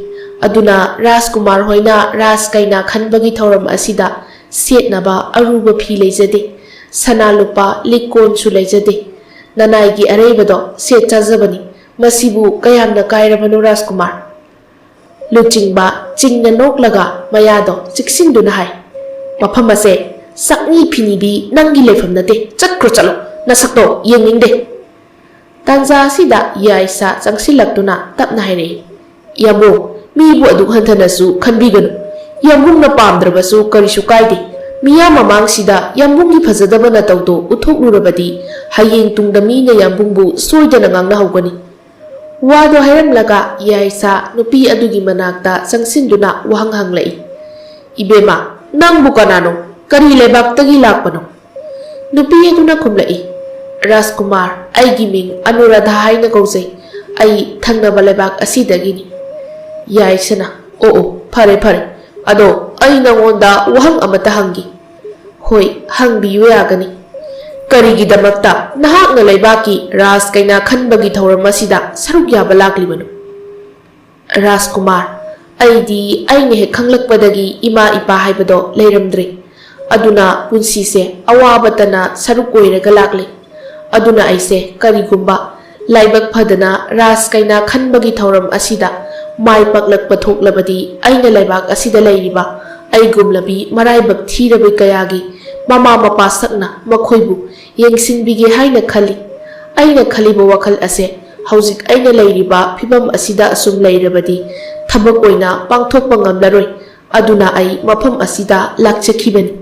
ꯑꯗꯨꯅ ꯔꯥꯖꯀꯨꯃꯥꯔ ꯍꯣꯏꯅ ꯔꯥꯖ ꯀꯩꯅꯥ ꯈꯟꯕꯒꯤ ꯊꯧꯔꯝ ꯑꯁꯤꯗ ꯁꯦꯠꯅꯕ ꯑꯔꯨꯕ ꯐꯤ ꯂꯩꯖꯗꯦ꯫ ꯁꯅꯥ ꯂꯨꯄꯥ ꯂꯤꯛ ꯀꯣꯟꯁꯨ ꯂꯩꯖꯗꯦ꯫ ꯅꯅꯥꯏꯒꯤ ꯑꯔꯩꯕꯗꯣ ꯁꯦꯠ ꯆꯥꯖꯕꯅꯤ꯫ ꯃꯁꯤꯕꯨ ꯀꯌꯥꯝꯅ ꯀꯥꯏꯔꯕꯅꯣ ꯔꯥꯖꯀꯨꯃꯥꯔ?" ꯂꯨꯆꯤꯡꯕ ꯆꯤꯡꯅ ꯅꯣꯛꯂꯒ ꯃꯌꯥꯗꯣ ꯆꯤꯛꯁꯤꯟꯗꯨꯅ ꯍꯥꯏ, "ꯃꯐꯝ ꯑꯁꯦ ꯁꯛꯅꯤ ꯐꯤꯅꯤꯗꯤ ꯅꯪꯒꯤ ꯂꯩꯐꯝ ꯅꯠꯇꯦ꯫ ꯆꯠꯈ꯭ꯔꯣ, ꯆꯠꯂꯣ꯫ ꯅꯁꯛꯇꯣ ꯌꯦꯡꯅꯤꯡꯗꯦ꯫" ꯇꯥꯟꯖꯥ ꯑꯁꯤꯗ ꯌꯥꯏꯁꯥ ꯆꯪꯁꯤꯜꯂꯛꯇꯨꯅ ꯇꯞꯅ ꯍꯥꯏꯔꯛꯏ, "ꯌꯥꯝꯕꯨꯡ, ꯃꯤꯕꯨ ꯑꯗꯨꯛ ꯍꯟꯊꯅꯁꯨ ꯈꯟꯕꯤꯒꯅꯨ꯫ ꯌꯥꯝꯕꯨꯡꯅ ꯄꯥꯝꯗ꯭ꯔꯕꯁꯨ ꯀꯔꯤꯁꯨ ꯀꯥꯏꯗꯦ꯫ ꯃꯤꯌꯥꯝ ꯃꯃꯥꯡꯁꯤꯗ ꯌꯥꯝꯕꯨꯡꯒꯤ ꯐꯖꯗꯕ ꯅꯇꯧꯗꯣ ꯎꯠꯊꯣꯛꯂꯨꯔꯕꯗꯤ ꯍꯌꯦꯡ ꯇꯨꯡꯗ ꯃꯤꯅ ꯌꯥꯝꯕꯨꯡꯕꯨ ꯁꯣꯏꯗꯅ ꯉꯥꯡꯅꯍꯧꯒꯅꯤ꯫" ꯋꯥꯗꯣ ꯍꯥꯏꯔꯝꯂꯒ ꯌꯥꯏꯁꯥ ꯅꯨꯄꯤ ꯑꯗꯨꯒꯤ ꯃꯅꯥꯛꯇ ꯆꯪꯁꯤꯟꯗꯨꯅ ꯋꯥꯍꯪ ꯍꯪꯂꯛꯏ, "ꯏꯕꯦꯝꯃ, ꯅꯪꯕꯨ ꯀꯅꯥꯅꯣ? ꯀꯔꯤ ꯂꯩꯕꯥꯛꯇꯒꯤ ꯂꯥꯛꯄꯅꯣ?" ꯅꯨꯄꯤ ꯑꯗꯨꯅ ꯈꯨꯝꯂꯛꯏ, "ꯔꯥꯖꯀꯨꯃꯥꯔ, ꯑꯩꯒꯤ ꯃꯤꯡ ꯑꯅꯨꯔꯥꯙꯥ ꯍꯥꯏꯅ ꯀꯧꯖꯩ꯫ ꯑꯩ ꯊꯪꯅꯕ ꯂꯩꯕꯥꯛ ꯑꯁꯤꯗꯒꯤꯅꯤ꯫ ꯌꯥꯏꯁꯅꯥ, ꯑꯣ ꯑꯣ, ꯐꯔꯦ ꯐꯔꯦ꯫ ꯑꯗꯣ ꯑꯩ ꯅꯉꯣꯟꯗ ꯋꯥꯍꯪ ꯑꯃꯇ ꯍꯪꯒꯦ꯫ ꯍꯣꯏ, ꯍꯪꯕꯤꯌꯨ ꯌꯥꯒꯅꯤ꯫ ꯀꯔꯤꯒꯤꯗꯃꯛꯇ ꯅꯍꯥꯛꯅ ꯂꯩꯕꯥꯛꯀꯤ ꯔꯥꯖ ꯀꯩꯅꯥ ꯈꯟꯕꯒꯤ ꯊꯧꯔꯝ ꯑꯁꯤꯗ ꯁꯔꯨꯛ ꯌꯥꯕ ꯂꯥꯛꯂꯤꯕꯅꯣ? ꯔꯥꯖꯀꯨꯃꯥꯔ, ꯑꯩꯗꯤ ꯑꯩꯅ ꯍꯦꯛ ꯈꯪꯂꯛꯄꯗꯒꯤ ꯏꯃꯥ ꯏꯄꯥ ꯍꯥꯏꯕꯗꯣ ꯂꯩꯔꯝꯗ꯭ꯔꯦ꯫ ꯑꯗꯨꯅ ꯄꯨꯟꯁꯤꯁꯦ ꯑꯋꯥꯕꯇꯅ ꯁꯔꯨꯛ ꯑꯣꯏꯔꯒ ꯂꯥꯛꯂꯦ꯫ ꯑꯗꯨꯅ ꯑꯩꯁꯦ ꯀꯔꯤꯒꯨꯝꯕ ꯂꯥꯏꯕꯛ ꯐꯗꯅ ꯔꯥꯖ ꯀꯩꯅꯥ ꯈꯟꯕꯒꯤ ꯊꯧꯔꯝ ꯑꯁꯤꯗ ꯃꯥꯏ ꯄꯥꯛꯂꯛꯄ ꯊꯣꯛꯂꯕꯗꯤ, ꯑꯩꯅ ꯂꯩꯕꯥꯛ ꯑꯁꯤꯗ ꯂꯩꯔꯤꯕ ꯑꯩꯒꯨꯝꯂꯕꯤ ꯃꯔꯥꯏꯕꯛ ꯊꯤꯔꯕ ꯀꯌꯥꯒꯤ ꯃꯃꯥ ꯃꯄꯥ ꯁꯛꯅ ꯃꯈꯣꯏꯕꯨ ꯌꯦꯡꯁꯤꯟꯕꯤꯒꯦ ꯍꯥꯏꯅ ꯈꯜꯂꯤ꯫ ꯑꯩꯅ ꯈꯜꯂꯤꯕ ꯋꯥꯈꯜ ꯑꯁꯦ ꯍꯧꯖꯤꯛ ꯑꯩꯅ ꯂꯩꯔꯤꯕ ꯐꯤꯕꯝ ꯑꯁꯤꯗ ꯑꯁꯨꯝ ꯂꯩꯔꯕꯗꯤ ꯊꯕꯛ ꯑꯣꯏꯅ ꯄꯥꯡꯊꯣꯛꯄ ꯉꯝꯂꯔꯣꯏ꯫ ꯑꯗꯨꯅ ꯑꯩ ꯃꯐꯝ ꯑꯁꯤꯗ ꯂꯥꯛꯆꯈꯤꯕꯅꯤ꯫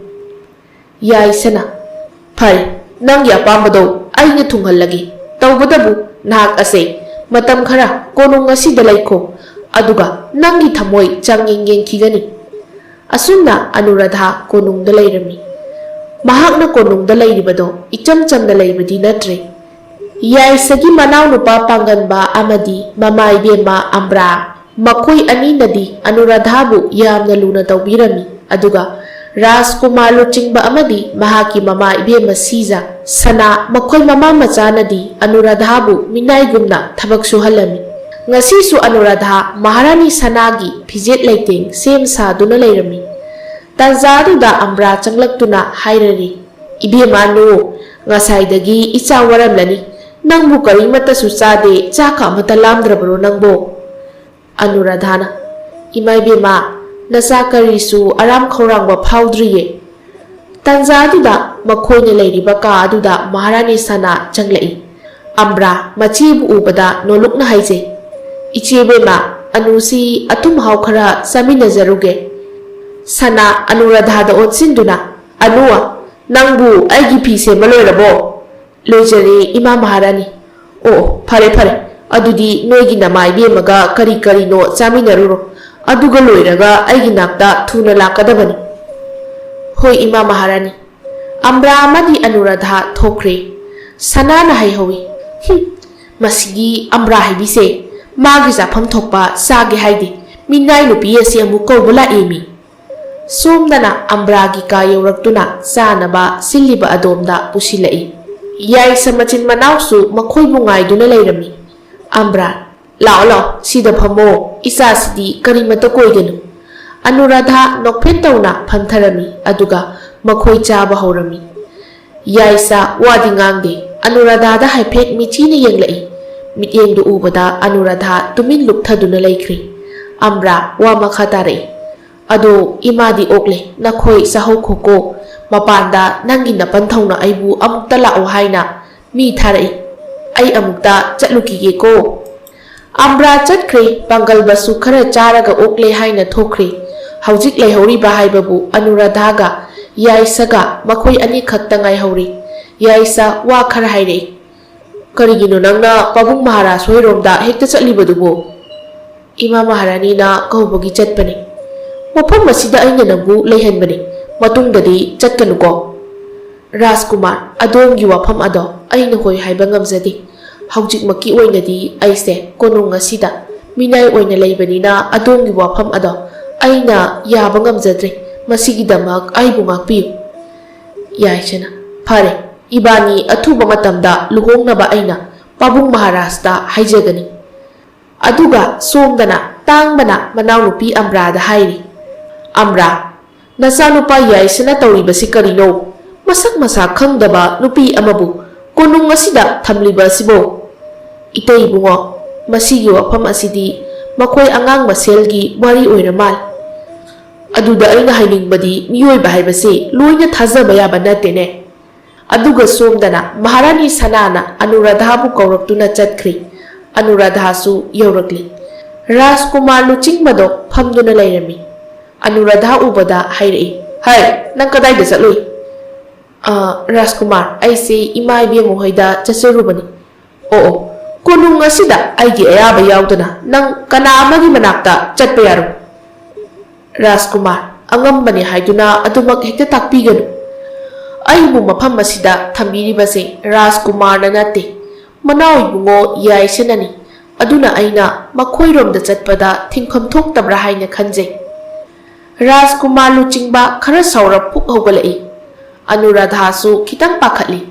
ꯌꯥꯏꯁꯅꯥ, ꯐꯔꯦ, ꯅꯪꯒꯤ ꯑꯄꯥꯝꯕꯗꯣ ꯑꯩꯅ ꯊꯨꯡꯍꯜꯂꯒꯦ꯫ ꯇꯧꯕꯇꯕꯨ ꯅꯍꯥꯛ ꯑꯁꯦ ꯃꯇꯝ ꯈꯔ ꯀꯣꯅꯨꯡ ꯑꯁꯤꯗ ꯂꯩꯈꯣ, ꯑꯗꯨꯒ ꯅꯪꯒꯤ ꯊꯃꯣꯏ ꯆꯥꯡꯌꯦꯡ ꯌꯦꯡꯈꯤꯒꯅꯤ꯫ ꯑꯁꯨꯝꯅ ꯑꯅꯨꯔꯥꯙꯥ ꯀꯣꯅꯨꯡꯗ ꯂꯩꯔꯝꯃꯤ꯫ ꯃꯍꯥꯛꯅ ꯀꯣꯅꯨꯡꯗ ꯂꯩꯔꯤꯕꯗꯣ ꯏꯆꯝ ꯆꯝꯅ ꯂꯩꯕꯗꯤ ꯅꯠꯇ꯭ꯔꯦ꯫ ꯌꯥꯏꯁꯒꯤ ꯃꯅꯥꯎꯅꯨꯄꯥ ꯄꯥꯡꯒꯟꯕ ꯑꯃꯗꯤ ꯃꯃꯥ ꯏꯕꯦꯝꯃ ꯑꯝꯕ꯭ꯔꯥ, ꯃꯈꯣꯏ ꯑꯅꯤꯅꯗꯤ ꯑꯅꯨꯔꯥꯙꯥꯕꯨ ꯌꯥꯝꯅ ꯂꯨꯅ ꯇꯧꯕꯤꯔꯝꯃꯤ꯫ ꯑꯗꯨꯒ ꯔꯥꯖꯀꯨꯃꯥꯔ ꯂꯨꯆꯤꯡꯕ ꯑꯃꯗꯤ ꯃꯍꯥꯛꯀꯤ ꯃꯃꯥ ꯏꯕꯦꯝꯃ ꯁꯤꯖ, ꯁꯅꯥ, ꯃꯈꯣꯏ ꯃꯃꯥ ꯃꯆꯥꯅꯗꯤ ꯑꯅꯨꯔꯥꯙꯥꯕꯨ ꯃꯤꯅꯥꯏꯒꯨꯝꯅ ꯊꯕꯛ ꯁꯨꯍꯜꯂꯝꯃꯤ꯫ ꯉꯁꯤꯁꯨ ꯑꯅꯨꯔꯥꯙꯥ ꯃꯍꯥꯔꯥꯅꯤ ꯁꯅꯥꯒꯤ ꯐꯤꯖꯦꯠ ꯂꯩꯇꯦꯡ ꯁꯦꯝ ꯁꯥꯗꯨꯅ ꯂꯩꯔꯝꯃꯤ꯫ ꯇꯥꯟꯖꯥꯗꯨꯗ ꯑꯝꯕ꯭ꯔꯥ ꯆꯪꯂꯛꯇꯨꯅ ꯍꯥꯏꯔꯔꯤ, "ꯏꯕꯦꯝꯃ ꯑꯅꯨ, ꯉꯁꯥꯏꯗꯒꯤ ꯏꯆꯥ ꯋꯥꯔꯝꯂꯅꯤ꯫ ꯅꯪꯕꯨ ꯀꯔꯤꯃꯠꯇꯁꯨ ꯆꯥꯗꯦ, ꯆꯥꯛꯀ ꯑꯃꯠꯇ ꯂꯥꯝꯗ꯭ꯔꯕꯔꯣ ꯅꯪꯕꯣ?" ꯑꯅꯨꯔꯥꯙꯥꯅ, "ꯏꯃꯥ ꯏꯕꯦꯝꯃ, ꯅꯆꯥ ꯀꯔꯤꯁꯨ ꯑꯔꯥꯝ ꯈꯧꯔꯥꯡꯕ ꯐꯥꯎꯗ꯭ꯔꯤꯌꯦ꯫" ꯇꯥꯟꯖꯥꯗꯨꯗ ꯃꯈꯣꯏꯅ ꯂꯩꯔꯤꯕ ꯀꯥ ꯑꯗꯨꯗ ꯃꯍꯥꯔꯥꯅꯤ ꯁꯅꯥ ꯆꯪꯂꯛꯏ꯫ ꯑꯝꯕ꯭ꯔꯥ ꯃꯆꯦꯕꯨ ꯎꯕꯗ ꯅꯣꯂꯨꯛꯅ ꯍꯥꯏꯖꯩ, "ꯏꯆꯦ ꯏꯕꯦꯝꯃ, ꯑꯅꯨꯁꯤ ꯑꯊꯨꯝ ꯑꯍꯥꯎ ꯈꯔ ꯆꯥꯃꯤꯟꯅꯖꯔꯨꯒꯦ꯫" ꯁꯅꯥ ꯑꯅꯨꯔꯥꯙꯥꯗ ꯑꯣꯟꯁꯤꯟꯗꯨꯅ, "ꯑꯅꯨ, ꯅꯪꯕꯨ ꯑꯩꯒꯤ ꯐꯤ ꯁꯦꯝꯕ ꯂꯣꯏꯔꯕꯣ?" "ꯂꯣꯏꯖꯔꯦ, ꯏꯃꯥ ꯃꯍꯥꯔꯥꯅꯤ꯫" "ꯑꯣ, ꯐꯔꯦ, ꯐꯔꯦ꯫ ꯑꯗꯨꯗꯤ ꯅꯣꯏꯒꯤ ꯅꯃꯥ ꯏꯕꯦꯝꯃꯒ ꯀꯔꯤ ꯀꯔꯤꯅꯣ ꯆꯥꯃꯤꯟꯅꯔꯨꯔꯣ꯫ ꯑꯗꯨꯒ ꯂꯣꯏꯔꯒ ꯑꯩꯒꯤ ꯅꯥꯛꯇ ꯊꯨꯅ ꯂꯥꯛꯀꯗꯕꯅꯤ꯫" "ꯍꯣꯏ, ꯏꯃꯥ ꯃꯍꯥꯔꯥꯅꯤ꯫" ꯑꯝꯕ꯭ꯔꯥ ꯑꯃꯗꯤ ꯑꯅꯨꯔꯥꯙꯥ ꯊꯣꯛꯈ꯭ꯔꯦ꯫ ꯁꯅꯥꯅ ꯍꯥꯏꯍꯧꯏ, "ꯍꯨꯝ, "ꯃꯁꯤꯒꯤ ꯑꯝꯕ꯭ꯔꯥ ꯍꯥꯏꯕꯤꯁꯦ ꯃꯥꯒꯤ ꯆꯥꯐꯝ ꯊꯣꯛꯄ ꯆꯥꯒꯦ ꯍꯥꯏꯗꯦ, ꯃꯤꯅꯥꯏ ꯅꯨꯄꯤ ꯑꯁꯤ ꯑꯃꯨꯛ ꯀꯧꯕ ꯂꯥꯛꯑꯦꯃꯤ!" ꯁꯣꯝꯗꯅ ꯑꯝꯕ꯭ꯔꯥꯒꯤ ꯀꯥ ꯌꯧꯔꯛꯇꯨꯅ ꯆꯥꯅꯕ ꯁꯤꯜꯂꯤꯕ ꯑꯗꯣꯝꯗ ꯄꯨꯁꯤꯜꯂꯛꯏ꯫ ꯌꯥꯏꯁ ꯃꯆꯤꯟ ꯃꯅꯥꯎꯁꯨ ꯃꯈꯣꯏꯕꯨ ꯉꯥꯏꯗꯨꯅ ꯂꯩꯔꯝꯃꯤ꯫ "ꯑꯝꯕ꯭ꯔꯥ, ꯂꯥꯛꯑꯣ, ꯂꯥꯛꯑꯣ, ꯁꯤꯗ ꯐꯝꯃꯣ, ꯏꯆꯥꯁꯤꯗꯤ ꯀꯔꯤꯃꯇ ꯀꯣꯏꯒꯅꯨ꯫" ꯑꯅꯨꯔꯥꯙꯥ ꯅꯣꯛꯐꯦꯠ ꯇꯧꯅ ꯐꯝꯊꯔꯝꯃꯤ, ꯑꯗꯨꯒ ꯃꯈꯣꯏ ꯆꯥꯕ ꯍꯧꯔꯝꯃꯤ꯫ ꯌꯥꯏꯁ ꯋꯥꯗꯤ ꯉꯥꯡꯗꯦ꯫ ꯑꯅꯨꯔꯥꯙꯥꯗ ꯍꯥꯏꯐꯦꯠ ꯃꯤꯆꯤꯅ ꯌꯦꯡꯂꯛꯏ꯫ ꯃꯤꯠꯌꯦꯡꯗꯨ ꯎꯕꯗ ꯑꯅꯨꯔꯥꯙꯥ ꯇꯨꯃꯤꯟ ꯂꯨꯞꯊꯗꯨꯅ ꯂꯩꯈ꯭ꯔꯦ꯫ ꯑꯝꯕ꯭ꯔꯥ ꯋꯥ ꯃꯈꯥ ꯇꯥꯔꯛꯏ꯫ "ꯑꯗꯣ ꯏꯃꯥꯗꯤ ꯑꯣꯛꯂꯦ, ꯅꯈꯣꯏ ꯆꯥꯍꯧꯈꯣꯀꯣ꯫ ꯃꯄꯥꯟꯗ ꯅꯪꯒꯤ ꯅꯄꯟ ꯊꯧꯅ ꯑꯩꯕꯨ ꯑꯃꯨꯛꯇ ꯂꯥꯛꯑꯣ ꯍꯥꯏꯅ ꯃꯤ ꯊꯥꯔꯛꯏ꯫ ꯑꯩ ꯑꯃꯨꯛꯇ ꯆꯠꯂꯨꯈꯤꯒꯦꯀꯣ꯫" ꯑꯝꯕ꯭ꯔꯥ ꯆꯠꯈ꯭ꯔꯦ꯫ ꯄꯥꯡꯒꯜꯕꯁꯨ ꯈꯔ ꯆꯥꯔꯒ ꯑꯣꯛꯂꯦ ꯍꯥꯏꯅ ꯊꯣꯛꯈ꯭ꯔꯦ꯫ ꯍꯧꯖꯤꯛ ꯂꯩꯍꯧꯔꯤꯕ ꯍꯥꯏꯕꯕꯨ ꯑꯅꯨꯔꯥꯙꯥꯒ ꯌꯥꯏꯁꯒ ꯃꯈꯣꯏ ꯑꯅꯤꯈꯛꯇ ꯉꯥꯏꯍꯧꯔꯦ꯫ ꯌꯥꯏꯁ ꯋꯥ ꯈꯔ ꯍꯥꯏꯔꯛꯏ꯫ "ꯀꯔꯤꯒꯤꯅꯣ ꯅꯪꯅ ꯄꯥꯕꯨꯡ ꯃꯍꯥꯔꯥꯖ ꯍꯣꯏꯔꯣꯝꯗ ꯍꯦꯛꯇ ꯆꯠꯂꯤꯕꯗꯨꯕꯨ?" "ꯏꯃꯥ ꯃꯍꯥꯔꯥꯅꯤꯅ ꯀꯧꯕꯒꯤ ꯆꯠꯄꯅꯤ꯫ ꯃꯐꯝ ꯑꯁꯤꯗ ꯑꯩꯅ ꯅꯪꯕꯨ ꯂꯩꯍꯟꯕꯅꯤ꯫ ꯃꯇꯨꯡꯗꯗꯤ ꯆꯠꯀꯅꯨꯀꯣ꯫" "ꯔꯥꯖꯀꯨꯃꯥꯔ, ꯑꯗꯣꯝꯒꯤ ꯋꯥꯐꯝ ꯑꯗꯣ ꯑꯩꯅ ꯍꯣꯏ ꯍꯥꯏꯕ ꯉꯝꯖꯗꯦ꯫ ꯍꯧꯖꯤꯛꯃꯛꯀꯤ ꯑꯣꯏꯅꯗꯤ ꯑꯩꯁꯦ ꯀꯣꯅꯨꯡ ꯑꯁꯤꯗ ꯃꯤꯅꯥꯏ ꯑꯣꯏꯅ ꯂꯩꯕꯅꯤꯅ ꯑꯗꯣꯝꯒꯤ ꯋꯥꯐꯝ ꯑꯗꯣ ꯑꯩꯅ ꯌꯥꯕ ꯉꯝꯖꯗ꯭ꯔꯦ꯫ ꯃꯁꯤꯒꯤꯗꯃꯛ ꯑꯩꯕꯨ ꯉꯥꯛꯄꯤꯌꯨ꯫" ꯌꯥꯏꯁꯅ, "ꯐꯔꯦ, ꯏꯕꯥꯅꯤ ꯑꯊꯨꯕ ꯃꯇꯝꯗ ꯂꯨꯍꯣꯡꯅꯕ ꯑꯩꯅ ꯄꯥꯕꯨꯡ ꯃꯍꯥꯔꯥꯖꯇ ꯍꯥꯏꯖꯒꯅꯤ꯫" ꯑꯗꯨꯒ ꯁꯣꯝꯗꯅ ꯇꯥꯡꯕꯅ ꯃꯅꯥꯎꯅꯨꯄꯤ ꯑꯝꯕ꯭ꯔꯥꯗ ꯍꯥꯏꯔꯤ, "ꯑꯝꯕ꯭ꯔꯥ, ꯅꯆꯥꯅꯨꯄꯥ ꯌꯥꯏꯁꯅ ꯇꯧꯔꯤꯕꯁꯤ ꯀꯔꯤꯅꯣ? ꯃꯁꯛ ꯃꯁꯥ ꯈꯪꯗꯕ ꯅꯨꯄꯤ ꯑꯃꯕꯨ ꯀꯣꯅꯨꯡ ꯑꯁꯤꯗ ꯊꯝꯂꯤꯕ ꯑꯁꯤꯕꯣ?" "ꯏꯇꯩ ꯏꯕꯨꯡꯉꯣ, ꯃꯁꯤꯒꯤ ꯋꯥꯐꯝ ꯑꯁꯤꯗꯤ ꯃꯈꯣꯏ ꯑꯉꯥꯡ ꯃꯁꯦꯜꯒꯤ ꯋꯥꯔꯤ ꯑꯣꯏꯔ ꯃꯥꯜꯂꯦ꯫ ꯑꯗꯨꯗ ꯑꯩꯅ ꯍꯥꯏꯅꯤꯡꯕꯗꯤ ꯃꯤꯑꯣꯏꯕ ꯍꯥꯏꯕꯁꯤ ꯂꯣꯏꯅ ꯊꯥꯖꯕ ꯌꯥꯕ ꯅꯠꯇꯦꯅꯦ꯫" ꯑꯗꯨꯒ ꯁꯣꯝꯗꯅ ꯃꯍꯥꯔꯥꯅꯤ ꯁꯅꯥꯅ ꯑꯅꯨꯔꯥꯙꯥꯕꯨ ꯀꯧꯔꯛꯇꯨꯅ ꯆꯠꯈ꯭ꯔꯤ꯫ ꯑꯅꯨꯔꯥꯙꯥꯁꯨ ꯌꯧꯔꯛꯂꯤ꯫ ꯔꯥꯖꯀꯨꯃꯥꯔ ꯂꯨꯆꯤꯡꯕꯗꯣ ꯐꯝꯗꯨꯅ ꯂꯩꯔꯝꯃꯤ꯫ ꯑꯅꯨꯔꯥꯙꯥ ꯎꯕꯗ ꯍꯥꯏꯔꯛꯏ, "ꯍꯩ, ꯅꯪ ꯀꯗꯥꯏꯗ ꯆꯠꯂꯨꯏ?" "ꯑ, ꯔꯥꯖꯀꯨꯃꯥꯔ, ꯑꯩꯁꯦ ꯏꯃꯥ ꯏꯕꯦꯝꯃ ꯍꯣꯏꯗ ꯆꯠꯆꯔꯨꯕꯅꯤ꯫" "ꯑꯣ, ꯑꯣ, ꯀꯣꯅꯨꯡ ꯑꯁꯤꯗ ꯑꯩꯒꯤ ꯑꯌꯥꯕ ꯌꯥꯎꯗꯅ ꯅꯪ ꯀꯅꯥ ꯑꯃꯒꯤ ꯃꯅꯥꯛꯇ ꯆꯠꯄ ꯌꯥꯔꯣꯏ꯫" "ꯔꯥꯖꯀꯨꯃꯥꯔ, ꯑꯉꯝꯕꯅꯤ ꯍꯥꯏꯗꯨꯅ ꯑꯗꯨꯃꯛ ꯍꯦꯛꯇ ꯇꯥꯛꯄꯤꯒꯅꯨ꯫ ꯑꯩꯕꯨ ꯃꯐꯝ ꯑꯁꯤꯗ ꯊꯝꯕꯤꯔꯤꯕꯁꯦ ꯔꯥꯖꯀꯨꯃꯥꯔꯅ ꯅꯠꯇꯦ, ꯃꯅꯥꯎ ꯏꯕꯨꯡꯉꯣ ꯌꯥꯏꯁꯅꯅꯤ꯫ ꯑꯗꯨꯅ ꯑꯩꯅ ꯃꯈꯣꯏꯔꯣꯝꯗ ꯆꯠꯄꯗ ꯊꯤꯡꯐꯝ ꯊꯣꯛꯇꯕ꯭ꯔꯥ ꯍꯥꯏꯅ ꯈꯟꯖꯩ꯫ ꯔꯥꯖꯀꯨꯃꯥꯔ ꯂꯨꯆꯤꯡꯕ ꯈꯔ ꯁꯥꯎꯔꯞ ꯐꯨꯛ ꯍꯧꯒꯠꯂꯛꯏ꯫ ꯑꯅꯨꯔꯥꯙꯥꯁꯨ ꯈꯤꯇꯪ ꯄꯥꯈꯠꯂꯤ꯫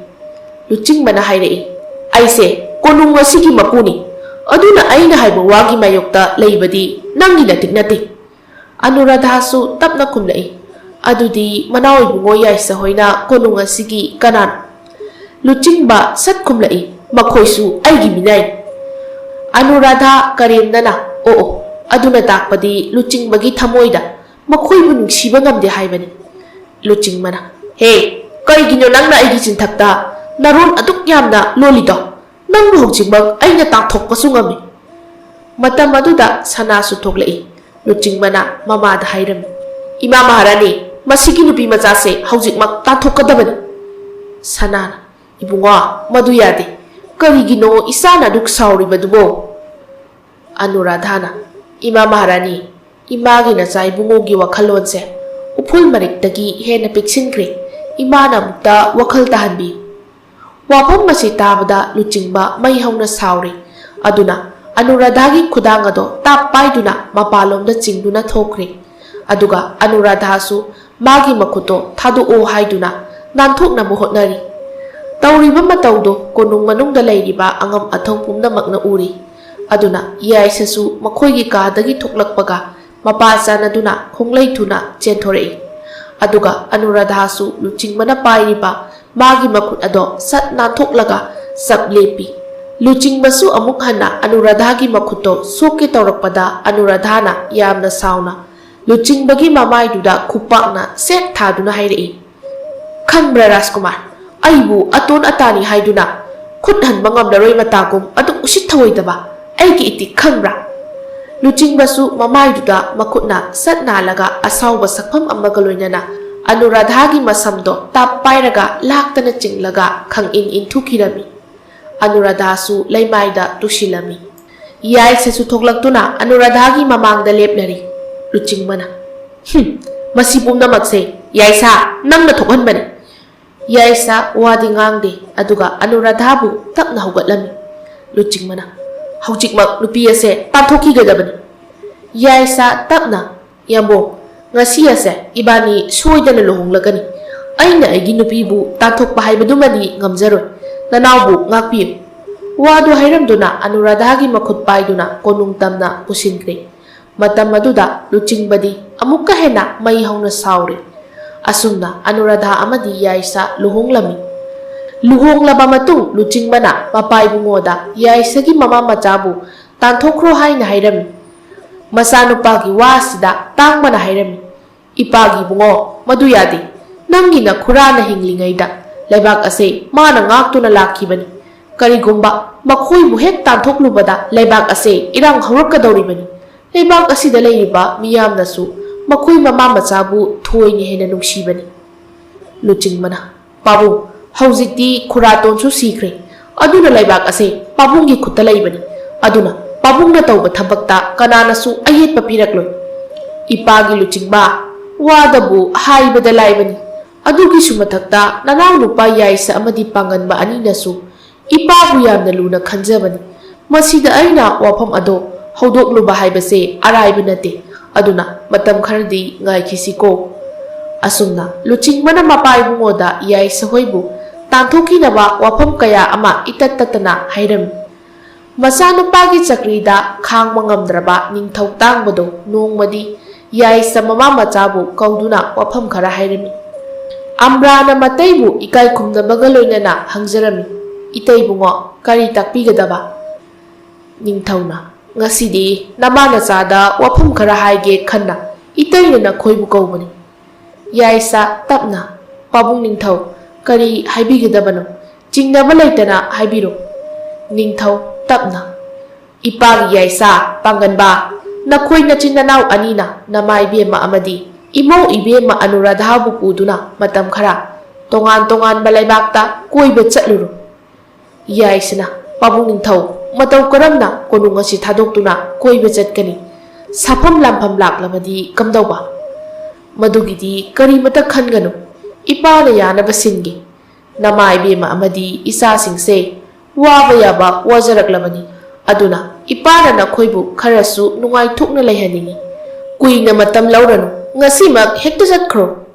ꯂꯨꯆꯤꯡꯕꯅ ꯍꯥꯏꯔꯛꯏ, "ꯑꯩꯁꯦ ꯀꯣꯅꯨꯡ ꯑꯁꯤꯒꯤ ꯃꯄꯨꯅꯤ꯫ ꯑꯗꯨꯅ ꯑꯩꯅ ꯍꯥꯏꯕ ꯋꯥꯒꯤ ꯃꯥꯌꯣꯛꯇ ꯂꯩꯕꯗꯤ ꯅꯪꯒꯤ ꯅꯇꯤꯛ ꯅꯠꯇꯦ꯫" ꯑꯅꯨꯔꯥꯙꯥꯁꯨ ꯇꯞꯅ ꯈꯨꯝꯂꯛꯏ, "ꯑꯗꯨꯗꯤ ꯃꯅꯥꯎ ꯏꯕꯨꯡꯉꯣ ꯌꯥꯏꯁ ꯍꯣꯏꯅ ꯀꯣꯅꯨꯡ ꯑꯁꯤꯒꯤ ꯀꯅꯥꯅꯣ?" ꯂꯨꯆꯤꯡꯕ ꯁꯠ ꯈꯨꯝꯂꯛꯏ, "ꯃꯈꯣꯏꯁꯨ ꯑꯩꯒꯤ ꯃꯤꯅꯥꯏꯅꯤ꯫" ꯑꯅꯨꯔꯥꯙꯥ ꯀꯔꯦꯝꯅꯅ, "ꯑꯣ ꯑꯣ, ꯑꯗꯨꯅ ꯇꯥꯛꯄꯗꯤ ꯂꯨꯆꯤꯡꯕꯒꯤ ꯊꯃꯣꯏꯗ ꯃꯈꯣꯏꯕꯨ ꯅꯨꯡꯁꯤꯕ ꯉꯝꯗꯦ ꯍꯥꯏꯕꯅꯤ꯫" ꯂꯨꯆꯤꯡꯕꯅ, "ꯍꯦ, ꯀꯔꯤꯒꯤꯅꯣ ꯅꯪꯅ ꯑꯩꯒꯤ ꯆꯤꯟꯊꯛꯇ ꯅꯔꯣꯟ ꯑꯗꯨꯛ ꯌꯥꯝꯅ ꯂꯣꯜꯂꯤꯗꯣ? ꯅꯪꯕꯨ ꯍꯧꯖꯤꯛꯃꯛ ꯑꯩꯅ ꯇꯥꯟꯊꯣꯛꯄꯁꯨ ꯉꯝꯃꯤ꯫" ꯃꯇꯝ ꯑꯗꯨꯗ ꯁꯅꯥꯁꯨ ꯊꯣꯛꯂꯛꯏ꯫ ꯂꯨꯆꯤꯡꯕꯅ ꯃꯃꯥꯗ ꯍꯥꯏꯔꯝꯃꯤ, "ꯏꯃꯥ ꯃꯍꯥꯔꯥꯅꯤ, ꯃꯁꯤꯒꯤ ꯅꯨꯄꯤ ꯃꯆꯥꯁꯦ ꯍꯧꯖꯤꯛꯃꯛ ꯇꯥꯟꯊꯣꯛꯀꯗꯕꯅꯤ꯫" ꯁꯅꯥꯅ, "ꯏꯕꯨꯡꯉꯣ, ꯃꯗꯨ ꯌꯥꯗꯦ꯫ ꯀꯔꯤꯒꯤꯅꯣ ꯏꯆꯥꯅ ꯑꯗꯨꯛ ꯁꯥꯎꯔꯤꯕꯗꯨꯕꯣ?" ꯑꯅꯨꯔꯥꯙꯥꯅ, "ꯏꯃꯥ ꯃꯍꯥꯔꯥꯅꯤ, ꯏꯃꯥꯒꯤ ꯅꯆꯥ ꯏꯕꯨꯡꯉꯣꯒꯤ ꯋꯥꯈꯜꯂꯣꯟꯁꯦ ꯎꯐꯨꯜ ꯃꯔꯤꯛꯇꯒꯤ ꯍꯦꯟꯅ ꯄꯤꯛꯁꯤꯟꯈ꯭ꯔꯦ꯫ ꯏꯃꯥꯅ ꯑꯃꯨꯛꯇ ꯋꯥꯈꯜ ꯇꯥꯍꯟꯕꯤꯌꯨ꯫" ꯋꯥꯐꯝ ꯑꯁꯤ ꯇꯥꯕꯗ ꯂꯨꯆꯤꯡꯕ ꯃꯩ ꯍꯧꯅ ꯁꯥꯎꯔꯤ꯫ ꯑꯗꯨꯅ ꯑꯅꯨꯔꯥꯙꯥꯒꯤ ꯈꯨꯗꯥꯡ ꯑꯗꯣ ꯇꯥꯞ ꯄꯥꯏꯗꯨꯅ ꯃꯄꯥꯟꯂꯣꯝꯗ ꯆꯤꯡꯗꯨꯅ ꯊꯣꯛꯈ꯭ꯔꯦ꯫ ꯑꯗꯨꯒ ꯑꯅꯨꯔꯥꯙꯥꯁꯨ ꯃꯥꯒꯤ ꯃꯈꯨꯠꯇꯣ ꯊꯥꯗꯣꯛꯑꯣ ꯍꯥꯏꯗꯨꯅ ꯅꯥꯟꯊꯣꯛꯅꯕ ꯍꯣꯠꯅꯔꯤ꯫ ꯇꯧꯔꯤꯕ ꯃꯇꯧꯗꯣ ꯀꯣꯅꯨꯡ ꯃꯅꯨꯡꯗ ꯂꯩꯔꯤꯕ ꯑꯉꯝ ꯑꯊꯧ ꯄꯨꯝꯅꯃꯛꯅ ꯎꯔꯤ꯫ ꯑꯗꯨꯅ ꯌꯥꯏꯁꯁꯨ ꯃꯈꯣꯏꯒꯤ ꯀꯥꯗꯒꯤ ꯊꯣꯛꯂꯛꯄꯒ ꯃꯄꯥ ꯆꯥꯟꯅꯗꯨꯅ ꯈꯣꯡꯂꯩ ꯊꯨꯅ ꯆꯦꯟꯊꯣꯔꯛꯏ꯫ ꯑꯗꯨꯒ ꯑꯅꯨꯔꯥꯙꯥꯁꯨ ꯂꯨꯆꯤꯡꯕꯅ ꯄꯥꯏꯔꯤꯕ ꯃꯥꯒꯤ ꯃꯈꯨꯠ ꯑꯗꯣ ꯁꯠ ꯅꯥꯟꯊꯣꯛꯂꯒ ꯆꯞ ꯂꯦꯞꯄꯤ꯫ ꯂꯨꯆꯤꯡꯕꯁꯨ ꯑꯃꯨꯛ ꯍꯟꯅ ꯑꯅꯨꯔꯥꯙꯥꯒꯤ ꯃꯈꯨꯠꯇꯣ ꯁꯣꯛꯀꯦ ꯇꯧꯔꯛꯄꯗ ꯑꯅꯨꯔꯥꯙꯥꯅ ꯌꯥꯝꯅ ꯁꯥꯎꯅ ꯂꯨꯆꯤꯡꯕꯒꯤ ꯃꯃꯥꯏꯗꯨꯗ ꯈꯨꯄꯥꯛꯅ ꯁꯦꯠ ꯊꯥꯗꯨꯅ ꯍꯥꯏꯔꯛꯏ, "ꯈꯪꯕ꯭ꯔꯥ ꯔꯥꯖꯀꯨꯃꯥꯔ, ꯑꯩꯕꯨ ꯑꯇꯣꯟ ꯑꯇꯥꯅꯤ ꯍꯥꯏꯗꯨꯅ ꯈꯨꯠ ꯍꯟꯕ ꯉꯝꯂꯔꯣꯏ ꯃꯇꯥꯒꯨꯝ ꯑꯗꯨꯛ ꯎꯁꯤꯠ ꯊꯑꯣꯏꯗꯕ ꯑꯩꯒꯤ ꯏꯇꯤꯛ ꯈꯪꯕ꯭ꯔꯥ?" ꯂꯨꯆꯤꯡꯕꯁꯨ ꯃꯃꯥꯏꯗꯨꯗ ꯃꯈꯨꯠꯅ ꯁꯠ ꯅꯥꯜꯂꯒ ꯑꯁꯥꯎꯕ ꯁꯛꯐꯝ ꯑꯃꯒ ꯂꯣꯏꯅꯅ ꯑꯅꯨꯔꯥꯙꯥꯒꯤ ꯃꯁꯝꯗꯣ ꯇꯥꯞ ꯄꯥꯏꯔꯒ ꯂꯥꯛꯇꯅ ꯆꯤꯡꯂꯒ ꯈꯪꯏꯟ ꯏꯟꯊꯨꯈꯤꯔꯝꯃꯤ꯫ ꯑꯅꯨꯔꯥꯙꯥꯁꯨ ꯂꯩꯃꯥꯏꯗ ꯇꯨꯁꯤꯜꯂꯝꯃꯤ꯫ ꯌꯥꯏꯁꯁꯨ ꯊꯣꯛꯂꯛꯇꯨꯅ ꯑꯅꯨꯔꯥꯙꯥꯒꯤ ꯃꯃꯥꯡꯗ ꯂꯦꯞꯂꯔꯤ꯫ ꯂꯨꯆꯤꯡꯕꯅ, "ꯍꯨꯝ, ꯃꯁꯤ ꯄꯨꯝꯅꯃꯛꯁꯦ ꯌꯥꯏꯁꯥ ꯅꯪꯅ ꯊꯣꯛꯍꯟꯕꯅꯤ꯫" ꯌꯥꯏꯁꯥ ꯋꯥꯗꯤ ꯉꯥꯡꯗꯦ, ꯑꯗꯨꯒ ꯑꯅꯨꯔꯥꯙꯥꯕꯨ ꯇꯞꯅ ꯍꯧꯒꯠꯂꯝꯃꯤ꯫ ꯂꯨꯆꯤꯡꯕꯅ, "ꯍꯧꯖꯤꯛꯃꯛ ꯅꯨꯄꯤ ꯑꯁꯦ ꯇꯥꯟꯊꯣꯛꯈꯤꯒꯗꯕꯅꯤ꯫" ꯌꯥꯏꯁꯥ ꯇꯞꯅ, "ꯌꯥꯝꯕꯣꯡ, ꯉꯁꯤ ꯑꯁꯦ ꯏꯕꯥꯅꯤ ꯁꯣꯏꯗꯅ ꯂꯨꯍꯣꯡꯂꯒꯅꯤ꯫ ꯑꯩꯅ ꯑꯩꯒꯤ ꯅꯨꯄꯤꯕꯨ ꯇꯥꯟꯊꯣꯛꯄ ꯍꯥꯏꯕꯗꯨꯃꯗꯤ ꯉꯝꯖꯔꯣꯏ꯫ ꯅꯅꯥꯎꯕꯨ ꯉꯥꯛꯄꯤꯌꯨ꯫" ꯋꯥꯗꯨ ꯍꯥꯏꯔꯝꯗꯨꯅ ꯑꯅꯨꯔꯥꯙꯥꯒꯤ ꯃꯈꯨꯠ ꯄꯥꯏꯗꯨꯅ ꯀꯣꯅꯨꯡ ꯇꯝꯅ ꯄꯨꯁꯤꯟꯈ꯭ꯔꯦ꯫ ꯃꯇꯝ ꯑꯗꯨꯗ ꯂꯨꯆꯤꯡꯕꯗꯤ ꯑꯃꯨꯛꯀ ꯍꯦꯟꯅ ꯃꯩ ꯍꯧꯅ ꯁꯥꯎꯔꯦ꯫ ꯑꯁꯨꯝꯅ ꯑꯅꯨꯔꯥꯙꯥ ꯑꯃꯗꯤ ꯌꯥꯏꯁꯥ ꯂꯨꯍꯣꯡꯂꯝꯃꯤ꯫ ꯂꯨꯍꯣꯡꯂꯕ ꯃꯇꯨꯡ ꯂꯨꯆꯤꯡꯕꯅ ꯃꯄꯥ ꯏꯕꯨꯡꯉꯣꯗ ꯌꯥꯏꯁꯥꯒꯤ ꯃꯃꯥ ꯃꯆꯥꯕꯨ ꯇꯥꯟꯊꯣꯛꯈ꯭ꯔꯣ ꯍꯥꯏꯅ ꯍꯥꯏꯔꯝꯃꯤ꯫ ꯃꯆꯥꯅꯨꯄꯥꯒꯤ ꯋꯥꯁꯤꯗ ꯇꯥꯡꯕꯅ ꯍꯥꯏꯔꯝꯃꯤ, "ꯏꯄꯥꯒꯤ ꯏꯕꯨꯡꯉꯣ, ꯃꯗꯨ ꯌꯥꯗꯦ꯫ ꯅꯪꯒꯤ ꯅꯈꯨꯔꯥꯅ ꯍꯤꯡꯂꯤꯉꯩꯗ ꯂꯩꯕꯥꯛ ꯑꯁꯦ ꯃꯥꯅ ꯉꯥꯛꯇꯨꯅ ꯂꯥꯛꯈꯤꯕꯅꯤ꯫ ꯀꯔꯤꯒꯨꯝꯕ ꯃꯈꯣꯏꯕꯨ ꯍꯦꯛ ꯇꯥꯟꯊꯣꯛꯂꯨꯕꯗ ꯂꯩꯕꯥꯛ ꯑꯁꯦ ꯏꯔꯥꯡ ꯍꯧꯔꯛꯀꯗꯧꯔꯤꯕꯅꯤ꯫ ꯂꯩꯕꯥꯛ ꯑꯁꯤꯗ ꯂꯩꯔꯤꯕ ꯃꯤꯌꯥꯝꯅꯁꯨ ꯃꯈꯣꯏ ꯃꯃꯥ ꯃꯆꯥꯕꯨ ꯊꯣꯏꯅ ꯍꯦꯟꯅ ꯅꯨꯡꯁꯤꯕꯅꯤ꯫" ꯂꯨꯆꯤꯡꯕꯅ, "ꯄꯥꯕꯨꯡ, ꯍꯧꯖꯤꯛꯇꯤ ꯈꯨꯔꯥꯇꯣꯟꯁꯨ ꯁꯤꯈ꯭ꯔꯦ꯫ ꯑꯗꯨꯅ ꯂꯩꯕꯥꯛ ꯑꯁꯦ ꯄꯥꯕꯨꯡꯒꯤ ꯈꯨꯠꯇ ꯂꯩꯕꯅꯤ꯫ ꯑꯗꯨꯅ ꯄꯥꯕꯨꯡꯅ ꯇꯧꯕ ꯊꯕꯛꯇ ꯀꯅꯥꯅꯁꯨ ꯑꯌꯦꯠꯄ ꯄꯤꯔꯛꯂꯣꯏ꯫ ꯏꯄꯥꯒꯤ ꯂꯨꯆꯤꯡꯕ, ꯋꯥꯗꯕꯨ ꯍꯥꯏꯕꯗ ꯂꯥꯏꯕꯅꯤ꯫ ꯑꯗꯨꯒꯤꯁꯨ ꯃꯊꯛꯇ ꯅꯅꯥꯎ ꯅꯨꯄꯥ ꯌꯥꯏꯁ ꯑꯃꯗꯤ ꯄꯥꯡꯒꯟꯕ ꯑꯅꯤꯅꯁꯨ ꯏꯄꯥꯕꯨ ꯌꯥꯝꯅ ꯂꯨꯅ ꯈꯟꯖꯕꯅꯤ꯫ ꯃꯁꯤꯗ ꯑꯩꯅ ꯋꯥꯐꯝ ꯑꯗꯣ ꯍꯧꯗꯣꯛꯂꯨꯕ ꯍꯥꯏꯕꯁꯦ ꯑꯔꯥꯏꯕ ꯅꯠꯇꯦ꯫ ꯑꯗꯨꯅ ꯃꯇꯝ ꯈꯔꯗꯤ ꯉꯥꯏꯈꯤꯁꯤꯀꯣ꯫" ꯑꯁꯨꯝꯅ ꯂꯨꯆꯤꯡꯕꯅ ꯃꯄꯥ ꯏꯕꯨꯡꯉꯣꯗ ꯌꯥꯏꯁ ꯍꯣꯏꯕꯨ ꯇꯥꯟꯊꯣꯛꯈꯤꯅꯕ ꯋꯥꯐꯝ ꯀꯌꯥ ꯑꯃ ꯏꯇꯠ ꯇꯠꯇꯅ ꯍꯥꯏꯔꯝꯃꯤ꯫ ꯃꯆꯥꯅꯨꯄꯥꯒꯤ ꯆꯀ꯭ꯔꯤꯗ ꯈꯥꯡꯕ ꯉꯝꯗ꯭ꯔꯕ ꯅꯤꯡꯊꯧ ꯇꯥꯡꯕꯗꯣ ꯅꯣꯡꯃꯗꯤ ꯌꯥꯏꯁ ꯃꯃꯥ ꯃꯆꯥꯕꯨ ꯀꯧꯗꯨꯅ ꯋꯥꯐꯝ ꯈꯔ ꯍꯥꯏꯔꯝꯃꯤ꯫ ꯑꯝꯕ꯭ꯔꯥꯅ ꯃꯇꯩꯕꯨ ꯏꯀꯥꯏ ꯈꯨꯝꯅꯕꯒ ꯂꯣꯏꯅꯅ ꯍꯪꯖꯔꯝꯃꯤ, "ꯏꯇꯩꯕꯨꯡꯉꯣ, ꯀꯔꯤ ꯇꯥꯛꯄꯤꯒꯗꯕ?" ꯅꯤꯡꯊꯧꯅ, "ꯉꯁꯤꯗꯤ ꯅꯃꯥ ꯅꯆꯥꯗ ꯋꯥꯐꯝ ꯈꯔ ꯍꯥꯏꯒꯦ ꯈꯟꯅ ꯏꯇꯩꯅ ꯅꯈꯣꯏꯕꯨ ꯀꯧꯕꯅꯤ꯫" ꯌꯥꯏꯁ ꯇꯞꯅ, "ꯄꯥꯕꯨꯡ ꯅꯤꯡꯊꯧ, ꯀꯔꯤ ꯍꯥꯏꯕꯤꯒꯗꯕꯅꯣ? ꯆꯤꯡꯅꯕ ꯂꯩꯇꯅ ꯍꯥꯏꯕꯤꯔꯣ꯫" ꯅꯤꯡꯊꯧ ꯇꯞꯅ, "ꯏꯄꯥꯒꯤ ꯌꯥꯏꯁ, ꯄꯥꯡꯒꯟꯕ, ꯅꯈꯣꯏ ꯅꯆꯤꯟ ꯅꯅꯥꯎ ꯑꯅꯤꯅ ꯅꯃꯥ ꯏꯕꯦꯝꯃ ꯑꯃꯗꯤ ꯏꯃꯧ ꯏꯕꯦꯝꯃ ꯑꯅꯨꯔꯥꯙꯥꯕꯨ ꯄꯨꯗꯨꯅ ꯃꯇꯝ ꯈꯔ ꯇꯣꯉꯥꯟ ꯇꯣꯉꯥꯟꯕ ꯂꯩꯕꯥꯛꯇ ꯀꯣꯏꯕ ꯆꯠꯂꯨꯔꯣ꯫" ꯌꯥꯏꯁꯅ, "ꯄꯥꯕꯨꯡ ꯅꯤꯡꯊꯧ, ꯃꯇꯧ ꯀꯔꯝꯅ ꯀꯣꯅꯨꯡ ꯑꯁꯤ ꯊꯥꯗꯣꯛꯇꯨꯅ ꯀꯣꯏꯕ ꯆꯠꯀꯅꯤ? ꯁꯥꯐꯝ ꯂꯥꯟꯐꯝ ꯂꯥꯛꯂꯕꯗꯤ ꯀꯝꯗꯧꯕ?" "ꯃꯗꯨꯒꯤꯗꯤ ꯀꯔꯤꯃꯇ ꯈꯟꯒꯅꯨ꯫ ꯏꯄꯥꯅ ꯌꯥꯅꯕ ꯁꯤꯟꯒꯦ꯫ ꯅꯃꯥ ꯏꯕꯦꯝꯃ ꯑꯃꯗꯤ ꯏꯆꯥꯁꯤꯡꯁꯦ ꯋꯥꯕ ꯌꯥꯕ ꯋꯥꯖꯔꯛꯂꯕꯅꯤ꯫ ꯑꯗꯨꯅ ꯏꯄꯥꯅ ꯅꯈꯣꯏꯕꯨ ꯈꯔꯁꯨ ꯅꯨꯡꯉꯥꯏꯊꯣꯛꯅ ꯂꯩꯍꯟꯅꯤꯡꯏ꯫ ꯀꯨꯏꯅ ꯃꯇꯝ ꯂꯧꯔꯅꯨ, ꯉꯁꯤꯃꯛ ꯍꯦꯛꯇ ꯆꯠꯈ꯭ꯔꯣ꯫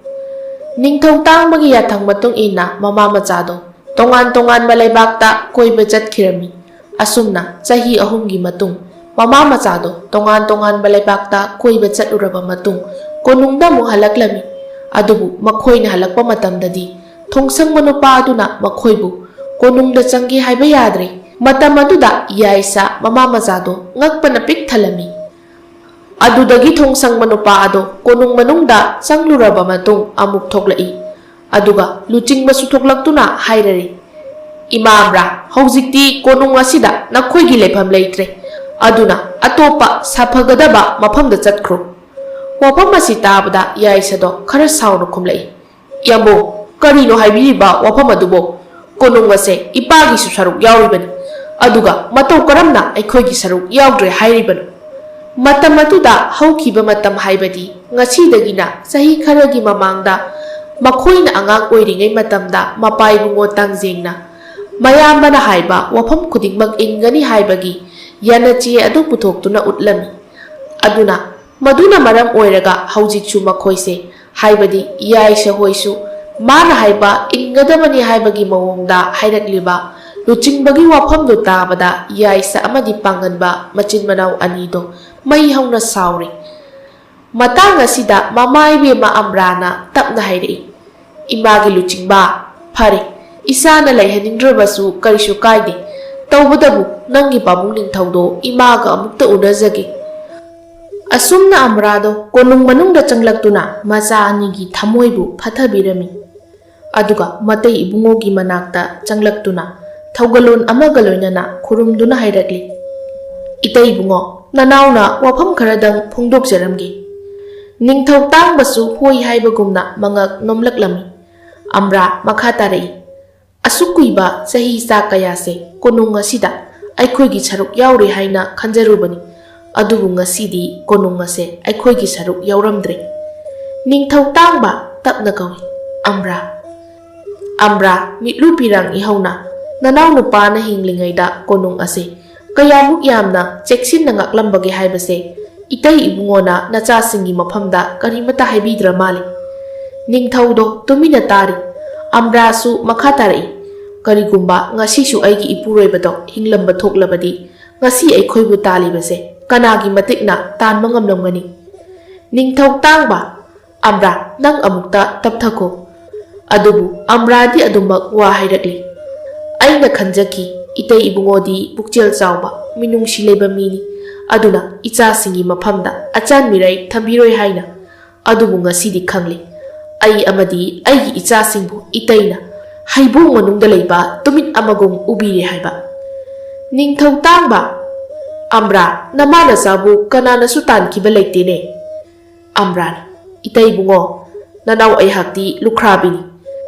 ꯅꯤꯡꯊꯧ ꯇꯥꯡꯕꯒꯤ ꯌꯥꯊꯪ ꯃꯇꯨꯡ ꯏꯟꯅ ꯃꯃꯥ ꯃꯆꯥꯗꯣ ꯇꯣꯉꯥꯟ ꯇꯣꯉꯥꯟꯕ ꯂꯩꯕꯥꯛꯇ ꯀꯣꯏꯕ ꯆꯠꯈꯤꯔꯝꯃꯤ꯫ ꯑꯁꯨꯝꯅ ꯆꯍꯤ ꯑꯍꯨꯝꯒꯤ ꯃꯇꯨꯡ ꯃꯃꯥ ꯃꯆꯥꯗꯣ ꯇꯣꯉꯥꯟ ꯇꯣꯉꯥꯟꯕ ꯂꯩꯕꯥꯛꯇ ꯀꯣꯏꯕ ꯆꯠꯂꯨꯔꯕ ꯃꯇꯨꯡ ꯀꯣꯅꯨꯡꯗ ꯑꯃꯨꯛ ꯍꯜꯂꯛꯂꯝꯃꯤ꯫ ꯑꯗꯨꯕꯨ ꯃꯈꯣꯏꯅ ꯍꯜꯂꯛꯄ ꯃꯇꯝꯗꯗꯤ ꯊꯣꯡꯁꯪꯕ ꯅꯨꯄꯥ ꯑꯗꯨꯅ ꯃꯈꯣꯏꯕꯨ ꯀꯣꯅꯨꯡꯗ ꯆꯪꯒꯦ ꯍꯥꯏꯕ ꯌꯥꯗ꯭ꯔꯦ꯫ ꯃꯇꯝ ꯑꯗꯨꯗ ꯌꯥꯏꯁ ꯃꯃꯥ ꯃꯆꯥꯗꯣ ꯉꯛꯄꯅ ꯄꯤꯛ ꯊꯜꯂꯝꯃꯤ꯫ ꯑꯗꯨꯗꯒꯤ ꯊꯣꯡꯁꯪꯕ ꯅꯨꯄꯥ ꯑꯗꯣ ꯀꯣꯅꯨꯡ ꯃꯅꯨꯡꯗ ꯆꯪꯂꯨꯔꯕ ꯃꯇꯨꯡ ꯑꯃꯨꯛ ꯊꯣꯛꯂꯛꯏ꯫ ꯑꯗꯨꯒ ꯂꯨꯆꯤꯡꯕꯁꯨ ꯊꯣꯛꯂꯛꯇꯨꯅ ꯍꯥꯏꯔꯔꯤ, "ꯏꯃꯥ ꯑꯝꯕ꯭ꯔꯥ, ꯍꯧꯖꯤꯛꯇꯤ ꯀꯣꯅꯨꯡ ꯑꯁꯤꯗ ꯅꯈꯣꯏꯒꯤ ꯂꯩꯐꯝ ꯂꯩꯇ꯭ꯔꯦ꯫ ꯑꯗꯨꯅ ꯑꯇꯣꯞꯄ ꯁꯥꯐꯒꯗꯕ ꯃꯐꯝꯗ ꯆꯠꯈ꯭ꯔꯣ꯫" ꯋꯥꯐꯝ ꯑꯁꯤ ꯇꯥꯕꯗ ꯌꯥꯏꯁꯗꯣ ꯈꯔ ꯁꯥꯎꯅ ꯈꯨꯝꯂꯛꯏ, "ꯏꯌꯥꯝꯕꯣ, ꯀꯔꯤꯅꯣ ꯍꯥꯏꯕꯤꯔꯤꯕ ꯋꯥꯐꯝ ꯑꯗꯨꯕꯣ? ꯀꯣꯅꯨꯡ ꯑꯁꯦ ꯏꯄꯥꯒꯤꯁꯨ ꯁꯔꯨꯛ ꯌꯥꯎꯔꯤꯕꯅꯤ, ꯑꯗꯨꯒ ꯃꯇꯧ ꯀꯔꯝꯅ ꯑꯩꯈꯣꯏꯒꯤ ꯁꯔꯨꯛ ꯌꯥꯎꯗ꯭ꯔꯦ ꯍꯥꯏꯔꯤꯕꯅꯣ?" ꯃꯇꯝ ꯑꯗꯨꯗ ꯍꯧꯈꯤꯕ ꯃꯇꯝ ꯍꯥꯏꯕꯗꯤ ꯉꯁꯤꯗꯒꯤꯅ ꯆꯍꯤ ꯈꯔꯒꯤ ꯃꯃꯥꯡꯗ ꯃꯈꯣꯏꯅ ꯑꯉꯥꯡ ꯑꯣꯏꯔꯤꯉꯩ ꯃꯇꯝꯗ ꯃꯄꯥ ꯏꯕꯨꯡꯉꯣ ꯇꯥꯡꯖꯦꯡꯅ ꯃꯌꯥꯝꯕꯅ ꯍꯥꯏꯕ ꯋꯥꯐꯝ ꯈꯨꯗꯤꯡꯃꯛ ꯏꯟꯒꯅꯤ ꯍꯥꯏꯕꯒꯤ ꯌꯥꯅꯆꯦ ꯑꯗꯨ ꯄꯨꯊꯣꯛꯇꯨꯅ ꯎꯠꯂꯝꯃꯤ꯫ ꯑꯗꯨꯅ ꯃꯗꯨꯅ ꯃꯔꯝ ꯑꯣꯏꯔꯒ ꯍꯧꯖꯤꯛꯁꯨ ꯃꯈꯣꯏꯁꯦ, ꯍꯥꯏꯕꯗꯤ ꯌꯥꯏꯁ ꯍꯣꯏꯁꯨ ꯃꯥꯅ ꯍꯥꯏꯕ ꯏꯟꯒꯗꯕꯅꯤ ꯍꯥꯏꯕꯒꯤ ꯃꯑꯣꯡꯗ ꯍꯥꯏꯔꯛꯂꯤꯕ ꯂꯨꯆꯤꯡꯕꯒꯤ ꯋꯥꯐꯝꯗꯨ ꯇꯥꯕꯗ ꯌꯥꯏꯁ ꯑꯃꯗꯤ ꯄꯥꯡꯒꯟꯕ ꯃꯆꯤꯟ ꯃꯅꯥꯎ ꯑꯅꯤꯗꯣ ꯃꯩ ꯍꯧꯅ ꯁꯥꯎꯔꯤ꯫ ꯃꯇꯥꯡ ꯑꯁꯤꯗ ꯃꯃꯥ ꯏꯕꯦꯝꯃ ꯑꯝꯕ꯭ꯔꯥꯅ ꯇꯞꯅ ꯍꯥꯏꯔꯛꯏ, "ꯏꯃꯥꯒꯤ ꯂꯨꯆꯤꯡꯕ, ꯐꯔꯦ, ꯏꯆꯥꯅ ꯂꯩꯍꯟꯅꯤꯡꯗ꯭ꯔꯕꯁꯨ ꯀꯔꯤꯁꯨ ꯀꯥꯏꯗꯦ꯫ ꯇꯧꯕꯇꯕꯨ ꯅꯪꯒꯤ ꯄꯥꯕꯨꯡ ꯅꯤꯡꯊꯧꯗꯣ ꯏꯃꯥꯒ ꯑꯃꯨꯛꯇ ꯎꯅꯖꯒꯦ꯫" ꯑꯁꯨꯝꯅ ꯑꯝꯕ꯭ꯔꯥꯗꯣ ꯀꯣꯅꯨꯡ ꯃꯅꯨꯡꯗ ꯆꯪꯂꯛꯇꯨꯅ ꯃꯆꯥ ꯑꯅꯤꯒꯤ ꯊꯃꯣꯏꯕꯨ ꯐꯊꯕꯤꯔꯝꯃꯤ꯫ ꯑꯗꯨꯒ ꯃꯇꯩ ꯏꯕꯨꯡꯉꯣꯒꯤ ꯃꯅꯥꯛꯇ ꯆꯪꯂꯛꯇꯨꯅ ꯊꯧꯒꯜꯂꯣꯟ ꯑꯃꯒ ꯂꯣꯏꯅꯅ ꯈꯨꯔꯨꯝꯗꯨꯅ ꯍꯥꯏꯔꯛꯂꯤ, "ꯏꯇꯩ ꯏꯕꯨꯡꯉꯣ, ꯅꯅꯥꯎꯅ ꯋꯥꯐꯝ ꯈꯔꯗꯪ ꯐꯣꯡꯗꯣꯛꯆꯔꯝꯒꯦ꯫" ꯅꯤꯡꯊꯧ ꯇꯥꯡꯕꯁꯨ ꯍꯣꯏ ꯍꯥꯏꯕꯒꯨꯝꯅ ꯃꯉꯛ ꯅꯣꯝꯂꯛꯂꯝꯃꯤ꯫ ꯑꯝꯕ꯭ꯔꯥ ꯃꯈꯥ ꯇꯥꯔꯛꯏ, "ꯑꯁꯨꯛ ꯀꯨꯏꯕ ꯆꯍꯤ ꯆꯥ ꯀꯌꯥꯁꯦ ꯀꯣꯅꯨꯡ ꯑꯁꯤꯗ ꯑꯩꯈꯣꯏꯒꯤ ꯁꯔꯨꯛ ꯌꯥꯎꯔꯦ ꯍꯥꯏꯅ ꯈꯟꯖꯔꯨꯕꯅꯤ, ꯑꯗꯨꯕꯨ ꯉꯁꯤꯗꯤ ꯀꯣꯅꯨꯡ ꯑꯁꯦ ꯑꯩꯈꯣꯏꯒꯤ ꯁꯔꯨꯛ ꯌꯥꯎꯔꯝꯗ꯭ꯔꯦ꯫" ꯅꯤꯡꯊꯧ ꯇꯥꯡꯕ ꯇꯞꯅ ꯀꯧꯏ, ꯑꯝꯕ꯭ꯔꯥ, ꯑꯝꯕ꯭ꯔꯥ, ꯃꯤꯠꯂꯨ ꯄꯤꯔꯥꯡ ꯏꯍꯧꯅ, ꯅꯅꯥꯎ ꯅꯨꯄꯥꯅ ꯍꯤꯡꯂꯤꯉꯩꯗ ꯀꯣꯅꯨꯡ ꯑꯁꯦ ꯀꯌꯥꯃꯨꯛ ꯌꯥꯝꯅ ꯆꯦꯛꯁꯤꯟꯅ ꯉꯥꯛꯂꯝꯕꯒꯦ ꯍꯥꯏꯕꯁꯦ ꯏꯇꯩ ꯏꯕꯨꯡꯉꯣꯅ ꯅꯆꯥꯁꯤꯡꯒꯤ ꯃꯐꯝꯗ ꯀꯔꯤꯃꯠꯇ ꯍꯥꯏꯕꯤꯗ꯭ꯔ ꯃꯥꯜꯂꯦ꯫ ꯅꯤꯡꯊꯧꯗꯣ ꯇꯨꯃꯤꯟꯅ ꯇꯥꯔꯤ꯫ ꯑꯝꯕ꯭ꯔꯥꯁꯨ ꯃꯈꯥ ꯇꯥꯔꯛꯏ, "ꯀꯔꯤꯒꯨꯝꯕ ꯉꯁꯤꯁꯨ ꯑꯩꯒꯤ ꯏꯄꯨꯔꯣꯏꯕꯗꯣ ꯍꯤꯡꯂꯝꯕ ꯊꯣꯛꯂꯕꯗꯤ, ꯉꯁꯤ ꯑꯩꯈꯣꯏꯕꯨ ꯇꯥꯜꯂꯤꯕꯁꯦ ꯀꯅꯥꯒꯤ ꯃꯇꯤꯛꯅ ꯇꯥꯟꯕ ꯉꯝꯂꯝꯒꯅꯤ?" ꯅꯤꯡꯊꯧ ꯇꯥꯡꯕ, "ꯑꯝꯕ꯭ꯔꯥ, ꯅꯪ ꯑꯃꯨꯛꯇ ꯇꯞꯊꯈꯣ꯫" ꯑꯗꯨꯕꯨ ꯑꯝꯕ꯭ꯔꯥꯗꯤ ꯑꯗꯨꯃꯛ ꯋꯥ ꯍꯥꯏꯔꯛꯂꯤ꯫ "ꯑꯩꯅ ꯈꯟꯖꯈꯤ, ꯏꯇꯩ ꯏꯕꯨꯡꯉꯣꯗꯤ ꯄꯨꯛꯆꯦꯜ ꯆꯥꯎꯕ, ꯃꯤꯅꯨꯡꯁꯤ ꯂꯩꯕ ꯃꯤꯅꯤ꯫ ꯑꯗꯨꯅ ꯏꯆꯥꯁꯤꯡꯒꯤ ꯃꯐꯝꯗ ꯑꯆꯥꯟ ꯃꯤꯔꯥꯏ ꯊꯝꯕꯤꯔꯣꯏ ꯍꯥꯏꯅ꯫ ꯑꯗꯨꯕꯨ ꯉꯁꯤꯗꯤ ꯈꯪꯂꯦ, ꯑꯩ ꯑꯃꯗꯤ ꯑꯩꯒꯤ ꯏꯆꯥꯁꯤꯡꯕꯨ ꯏꯇꯩꯅ ꯍꯩꯕꯣꯡ ꯃꯅꯨꯡꯗ ꯂꯩꯕ ꯇꯨꯃꯤꯠ ꯑꯃꯒꯨꯝ ꯎꯕꯤꯔꯦ ꯍꯥꯏꯕ꯫" ꯅꯤꯡꯊꯧ ꯇꯥꯡꯕ, "ꯑꯝꯕ꯭ꯔꯥ, ꯅꯃꯥ ꯅꯆꯥꯕꯨ ꯀꯅꯥꯅꯁꯨ ꯇꯥꯟꯈꯤꯕ ꯂꯩꯇꯦꯅꯦ꯫" ꯑꯝꯕ꯭ꯔꯥꯅ, "ꯏꯇꯩ ꯏꯕꯨꯡꯉꯣ, ꯅꯅꯥꯎ ꯑꯩꯍꯥꯛꯇꯤ ꯂꯨꯈ꯭ꯔꯥꯕꯤꯅꯤ꯫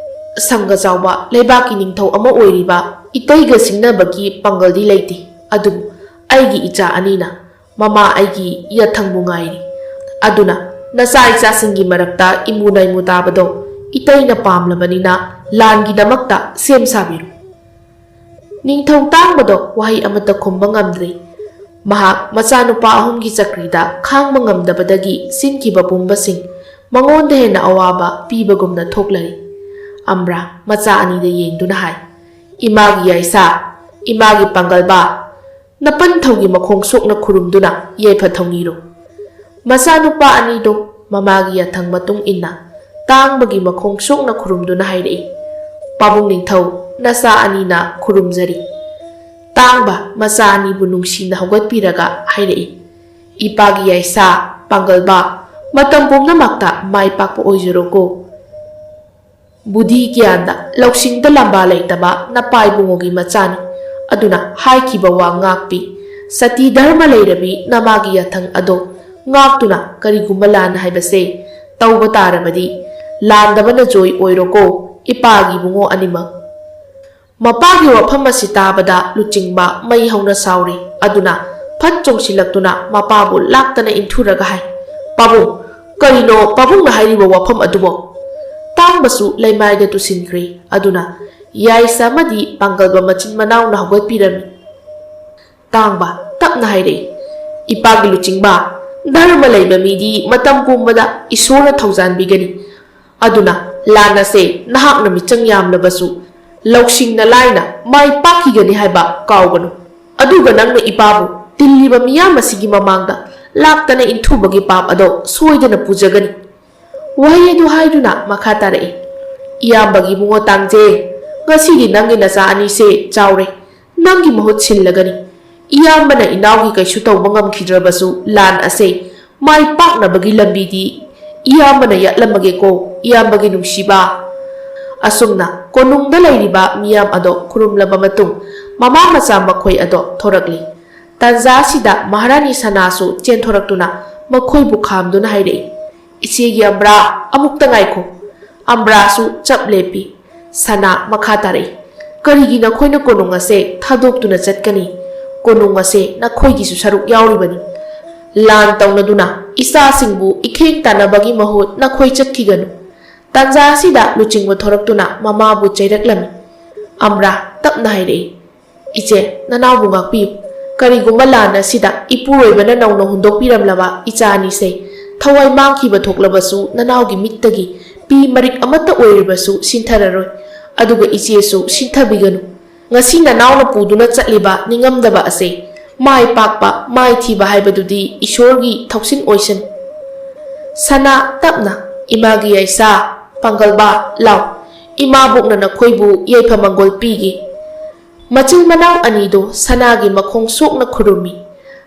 ꯁꯪꯒ ꯆꯥꯎꯕ ꯂꯩꯕꯥꯛꯀꯤ ꯅꯤꯡꯊꯧ ꯑꯃ ꯑꯣꯏꯔꯤꯕ ꯏꯇꯩꯒ ꯁꯤꯡꯅꯕꯒꯤ ꯄꯥꯡꯒꯜꯗꯤ ꯂꯩꯇꯦ꯫ ꯑꯗꯨꯕꯨ ꯑꯩꯒꯤ ꯏꯆꯥ ꯑꯅꯤꯅ ꯃꯃꯥ ꯑꯩꯒꯤ ꯌꯥꯊꯪꯕꯨ ꯉꯥꯏꯔꯤ꯫ ꯑꯗꯨꯅ ꯅꯆꯥ ꯏꯆꯥꯁꯤꯡꯒꯤ ꯃꯔꯛꯇ ꯏꯃꯨ ꯅꯥꯏꯃꯨ ꯇꯥꯕꯗꯣ ꯏꯇꯩꯅ ꯄꯥꯝꯂꯕꯅꯤꯅ ꯂꯥꯟꯒꯤꯗꯃꯛꯇ ꯁꯦꯝ ꯁꯥꯕꯤꯔꯨ꯫" ꯅꯤꯡꯊꯧ ꯇꯥꯡꯕꯗꯣ ꯋꯥꯍꯩ ꯑꯃꯠꯇ ꯈꯨꯝꯕ ꯉꯝꯗ꯭ꯔꯤ꯫ ꯃꯍꯥꯛ ꯃꯆꯥꯅꯨꯄꯥ ꯑꯍꯨꯝꯒꯤ ꯆꯀ꯭ꯔꯤꯗ ꯈꯥꯡꯕ ꯉꯝꯗꯕꯗꯒꯤ ꯁꯤꯟꯈꯤꯕ ꯄꯨꯝꯕꯁꯤꯡ ꯃꯉꯣꯟꯗ ꯍꯦꯟꯅ ꯑꯋꯥꯕ ꯄꯤꯕꯒꯨꯝꯅ ꯊꯣꯛꯂꯔꯤ꯫ ꯑꯝꯕ꯭ꯔꯥ ꯃꯆꯥ ꯑꯅꯤꯗ ꯌꯦꯡꯗꯨꯅ ꯍꯥꯏ, "ꯏꯃꯥꯒꯤ ꯌꯥꯏꯁꯥ, ꯏꯃꯥꯒꯤ ꯄꯥꯡꯒꯜꯕꯥ, ꯅꯄꯟ ꯊꯧꯒꯤ ꯃꯈꯣꯡ ꯁꯣꯛꯅ ꯈꯨꯔꯨꯝꯗꯨꯅ ꯌꯥꯏꯐ ꯊꯧꯅꯤꯔꯣ꯫" ꯃꯆꯥꯅꯨꯄꯥ ꯑꯅꯤꯗꯣ ꯃꯃꯥꯒꯤ ꯌꯥꯊꯪ ꯃꯇꯨꯡ ꯏꯟꯅ ꯇꯥꯡꯕꯒꯤ ꯃꯈꯣꯡ ꯁꯣꯛꯅ ꯈꯨꯔꯨꯝꯗꯨꯅ ꯍꯥꯏꯔꯛꯏ, "ꯄꯥꯕꯨꯡ ꯅꯤꯡꯊꯧ, ꯅꯆꯥ ꯑꯅꯤꯅ ꯈꯨꯔꯨꯝꯖꯔꯤ꯫" ꯇꯥꯡꯕ ꯃꯆꯥ ꯑꯅꯤꯕꯨ ꯅꯨꯡꯁꯤꯅ ꯍꯧꯒꯠꯄꯤꯔꯒ ꯍꯥꯏꯔꯛꯏ, "ꯏꯄꯥꯒꯤ ꯌꯥꯏꯁꯥ, ꯄꯥꯡꯒꯜꯕꯥ, ꯃꯇꯝ ꯄꯨꯝꯅꯃꯛꯇ ꯃꯥꯏ ꯄꯥꯛꯄ ꯑꯣꯏꯖꯔꯣꯀꯣ꯫ ꯕꯨꯙꯤ ꯒ꯭ꯌꯥꯟꯗ, ꯂꯧꯁꯤꯡꯗ ꯂꯝꯕꯥ ꯂꯩꯇꯕ ꯅꯄꯥ ꯏꯕꯨꯡꯉꯣꯒꯤ ꯃꯆꯥꯅꯤ꯫ ꯑꯗꯨꯅ ꯍꯥꯏꯈꯤꯕ ꯋꯥ ꯉꯥꯛꯄꯤ꯫ ꯁꯇꯤ ꯙꯔꯃ ꯂꯩꯔꯕꯤ ꯅꯃꯥꯒꯤ ꯌꯥꯊꯪ ꯑꯗꯣ ꯉꯥꯛꯇꯨꯅ ꯀꯔꯤꯒꯨꯝꯕ ꯂꯥꯟ ꯍꯥꯏꯕꯁꯦ ꯇꯧꯕ ꯇꯥꯔꯕꯗꯤ, ꯂꯥꯟꯗꯕꯅ ꯖꯣꯏ ꯑꯣꯏꯔꯣꯀꯣ, ꯏꯄꯥꯒꯤ ꯏꯕꯨꯡꯉꯣ ꯑꯅꯤꯃꯛ꯫" ꯃꯄꯥꯒꯤ ꯋꯥꯐꯝ ꯑꯁꯤ ꯇꯥꯕꯗ ꯂꯨꯆꯤꯡꯕ ꯃꯩ ꯍꯧꯅ ꯁꯥꯎꯔꯤ꯫ ꯑꯗꯨꯅ ꯐꯠ ꯆꯣꯡꯁꯤꯜꯂꯛꯇꯨꯅ ꯃꯄꯥꯕꯨ ꯂꯥꯛꯇꯅ ꯏꯟꯊꯨꯔꯒ ꯍꯥꯏ, "ꯄꯥꯕꯨꯡ, ꯀꯔꯤꯅꯣ ꯄꯥꯕꯨꯡꯅ ꯍꯥꯏꯔꯤꯕ ꯋꯥꯐꯝ ꯑꯗꯨꯕꯣ?" ꯇꯥ ꯇꯥꯡꯕꯁꯨ ꯂꯩꯃꯥꯏꯗ ꯇꯨꯁꯤꯟꯈ꯭ꯔꯦ꯫ ꯑꯗꯨꯅ ꯌꯥꯏꯁ ꯑꯃꯗꯤ ꯄꯥꯡꯒꯜꯕ ꯃꯆꯤꯟ ꯃꯅꯥꯎꯅ ꯍꯧꯒꯠꯄꯤꯔꯝꯃꯤ꯫ ꯇꯥꯡꯕ ꯇꯞꯅ ꯍꯥꯏꯔꯛꯏ, "ꯏꯄꯥꯒꯤ ꯂꯨꯆꯤꯡꯕ, ꯙꯔꯃ ꯂꯩꯕ ꯃꯤꯗꯤ ꯃꯇꯝ ꯄꯨꯝꯕꯗ ꯏꯁꯣꯔꯅ ꯊꯧꯖꯥꯟꯕꯤꯒꯅꯤ꯫ ꯑꯗꯨꯅ ꯂꯥꯟ ꯑꯁꯦ ꯅꯍꯥꯛꯅ ꯃꯤꯆꯪ ꯌꯥꯝꯂꯕꯁꯨ ꯂꯧꯁꯤꯡꯅ ꯂꯥꯏꯅ ꯃꯥꯏ ꯄꯥꯛꯈꯤꯒꯅꯤ ꯍꯥꯏꯕ ꯀꯥꯎꯒꯅꯨ꯫ ꯑꯗꯨꯒ ꯅꯪꯅ ꯏꯄꯥꯕꯨ ꯇꯤꯜꯂꯤꯕ ꯃꯤꯌꯥꯝ ꯑꯁꯤꯒꯤ ꯃꯃꯥꯡꯗ ꯂꯥꯛꯇꯅ ꯏꯟꯊꯨꯕꯒꯤ ꯄꯥꯞ ꯑꯗꯣ ꯁꯣꯏꯗꯅ ꯄꯨꯖꯒꯅꯤ꯫" ꯋꯥꯍꯩ ꯑꯗꯨ ꯍꯥꯏꯗꯨꯅ ꯃꯈꯥ ꯇꯥꯔꯛꯏ, "ꯏꯌꯥꯝꯕꯒꯤ ꯏꯕꯨꯡꯉꯣ ꯇꯥꯡꯖꯦ, ꯉꯁꯤꯗꯤ ꯅꯪꯒꯤ ꯅꯆꯥ ꯑꯅꯤꯁꯦ ꯆꯥꯎꯔꯦ, ꯅꯪꯒꯤ ꯃꯍꯨꯠ ꯁꯤꯜꯂꯒꯅꯤ꯫ ꯏꯌꯥꯝꯕꯅ ꯏꯅꯥꯎꯒꯤ ꯀꯩꯁꯨ ꯇꯧꯕ ꯉꯝꯈꯤꯗ꯭ꯔꯕꯁꯨ ꯂꯥꯟ ꯑꯁꯦ ꯃꯥꯏ ꯄꯥꯛꯅꯕꯒꯤ ꯂꯝꯕꯤꯗꯤ ꯏꯌꯥꯝꯕꯅ ꯌꯥꯠꯂꯝꯃꯒꯦꯀꯣ, ꯏꯌꯥꯝꯕꯒꯤ ꯅꯨꯡꯁꯤꯕ꯫" ꯑꯁꯨꯝꯅ ꯀꯣꯅꯨꯡꯗ ꯂꯩꯔꯤꯕ ꯃꯤꯌꯥꯝ ꯑꯗꯣ ꯈꯨꯔꯨꯝꯂꯕ ꯃꯇꯨꯡ ꯃꯃꯥ ꯃꯆꯥ ꯃꯈꯣꯏ ꯑꯗꯣ ꯊꯣꯔꯛꯂꯤ꯫ ꯇꯥꯟꯖꯥ ꯑꯁꯤꯗ ꯃꯍꯥꯔꯥꯅꯤ ꯁꯅꯥꯁꯨ ꯆꯦꯟꯊꯣꯔꯛꯇꯨꯅ ꯃꯈꯣꯏꯕꯨ ꯈꯥꯝꯗꯨꯅ ꯍꯥꯏꯔꯛꯏ, "ꯏꯆꯦꯒꯤ ꯑꯝꯕ꯭ꯔꯥ, ꯑꯃꯨꯛꯇ ꯉꯥꯏꯈꯣ꯫" ꯑꯝꯕ꯭ꯔꯥꯁꯨ ꯆꯞ ꯂꯦꯞꯄꯤ꯫ ꯁꯅꯥ ꯃꯈꯥ ꯇꯥꯔꯛꯏ, "ꯀꯔꯤꯒꯤ ꯅꯈꯣꯏꯅ ꯀꯣꯅꯨꯡ ꯑꯁꯦ ꯊꯥꯗꯣꯛꯇꯨꯅ ꯆꯠꯀꯅꯤ? ꯀꯣꯅꯨꯡ ꯑꯁꯦ ꯅꯈꯣꯏꯒꯤꯁꯨ ꯁꯔꯨꯛ ꯌꯥꯎꯔꯤꯕꯅꯤ꯫ ꯂꯥꯟ ꯇꯧꯅꯗꯨꯅ ꯏꯆꯥꯁꯤꯡꯕꯨ ꯏꯈꯦꯡ ꯇꯥꯟꯅꯕꯒꯤ ꯃꯍꯨꯠ ꯅꯈꯣꯏ ꯆꯠꯈꯤꯒꯅꯨ꯫" ꯇꯥꯟꯖꯥ ꯑꯁꯤꯗ ꯂꯨꯆꯤꯡꯕ ꯊꯣꯔꯛꯇꯨꯅ ꯃꯃꯥꯕꯨ ꯆꯩꯔꯛꯂꯝꯃꯤ꯫ ꯑꯝꯕ꯭ꯔꯥ ꯇꯞꯅ ꯍꯥꯏꯔꯛꯏ, "ꯏꯆꯦ, ꯅꯅꯥꯎꯕꯨ ꯉꯥꯛꯄꯤꯌꯨ꯫ ꯀꯔꯤꯒꯨꯝꯕ ꯂꯥꯟ ꯑꯁꯤꯗ ꯏꯄꯨꯔꯣꯏꯕꯅ ꯅꯧꯅ ꯍꯨꯟꯗꯣꯛꯄꯤꯔꯝꯂꯕ ꯏꯆꯥ ꯑꯅꯤꯁꯦ ꯊꯋꯥꯏ ꯃꯥꯡꯈꯤꯕ ꯊꯣꯛꯂꯕꯁꯨ ꯅꯅꯥꯎꯒꯤ ꯃꯤꯠꯇꯒꯤ ꯄꯤ ꯃꯔꯤꯛ ꯑꯃꯠꯇ ꯑꯣꯏꯔꯤꯕꯁꯨ ꯁꯤꯟꯊꯔꯔꯣꯏ꯫ ꯑꯗꯨꯒ ꯏꯆꯦꯁꯨ ꯁꯤꯟꯊꯕꯤꯒꯅꯨ꯫ ꯉꯁꯤ ꯅꯅꯥꯎꯅ ꯄꯨꯗꯨꯅ ꯆꯠꯂꯤꯕ ꯅꯤꯡꯉꯝꯗꯕ ꯑꯁꯦ ꯃꯥꯏ ꯄꯥꯛꯄ, ꯃꯥꯏ ꯊꯤꯕ ꯍꯥꯏꯕꯗꯨꯗꯤ ꯏꯁꯣꯔꯒꯤ ꯊꯧꯁꯤꯟ ꯑꯣꯏꯁꯅꯨ꯫" ꯁꯅꯥ ꯇꯞꯅ, "ꯏꯃꯥꯒꯤ ꯌꯥꯏꯁꯥ, ꯄꯥꯡꯒꯜꯕ, ꯂꯥꯎ꯫ ꯏꯃꯥꯕꯣꯛꯅ ꯅꯈꯣꯏꯕꯨ ꯌꯥꯏꯐ ꯃꯪꯒꯣꯜ ꯄꯤꯒꯦ꯫" ꯃꯆꯤꯟ ꯃꯅꯥꯎ ꯑꯅꯤꯗꯣ ꯁꯅꯥꯒꯤ ꯃꯈꯣꯡ ꯁꯣꯛꯅ ꯈꯨꯔꯨꯝꯃꯤ꯫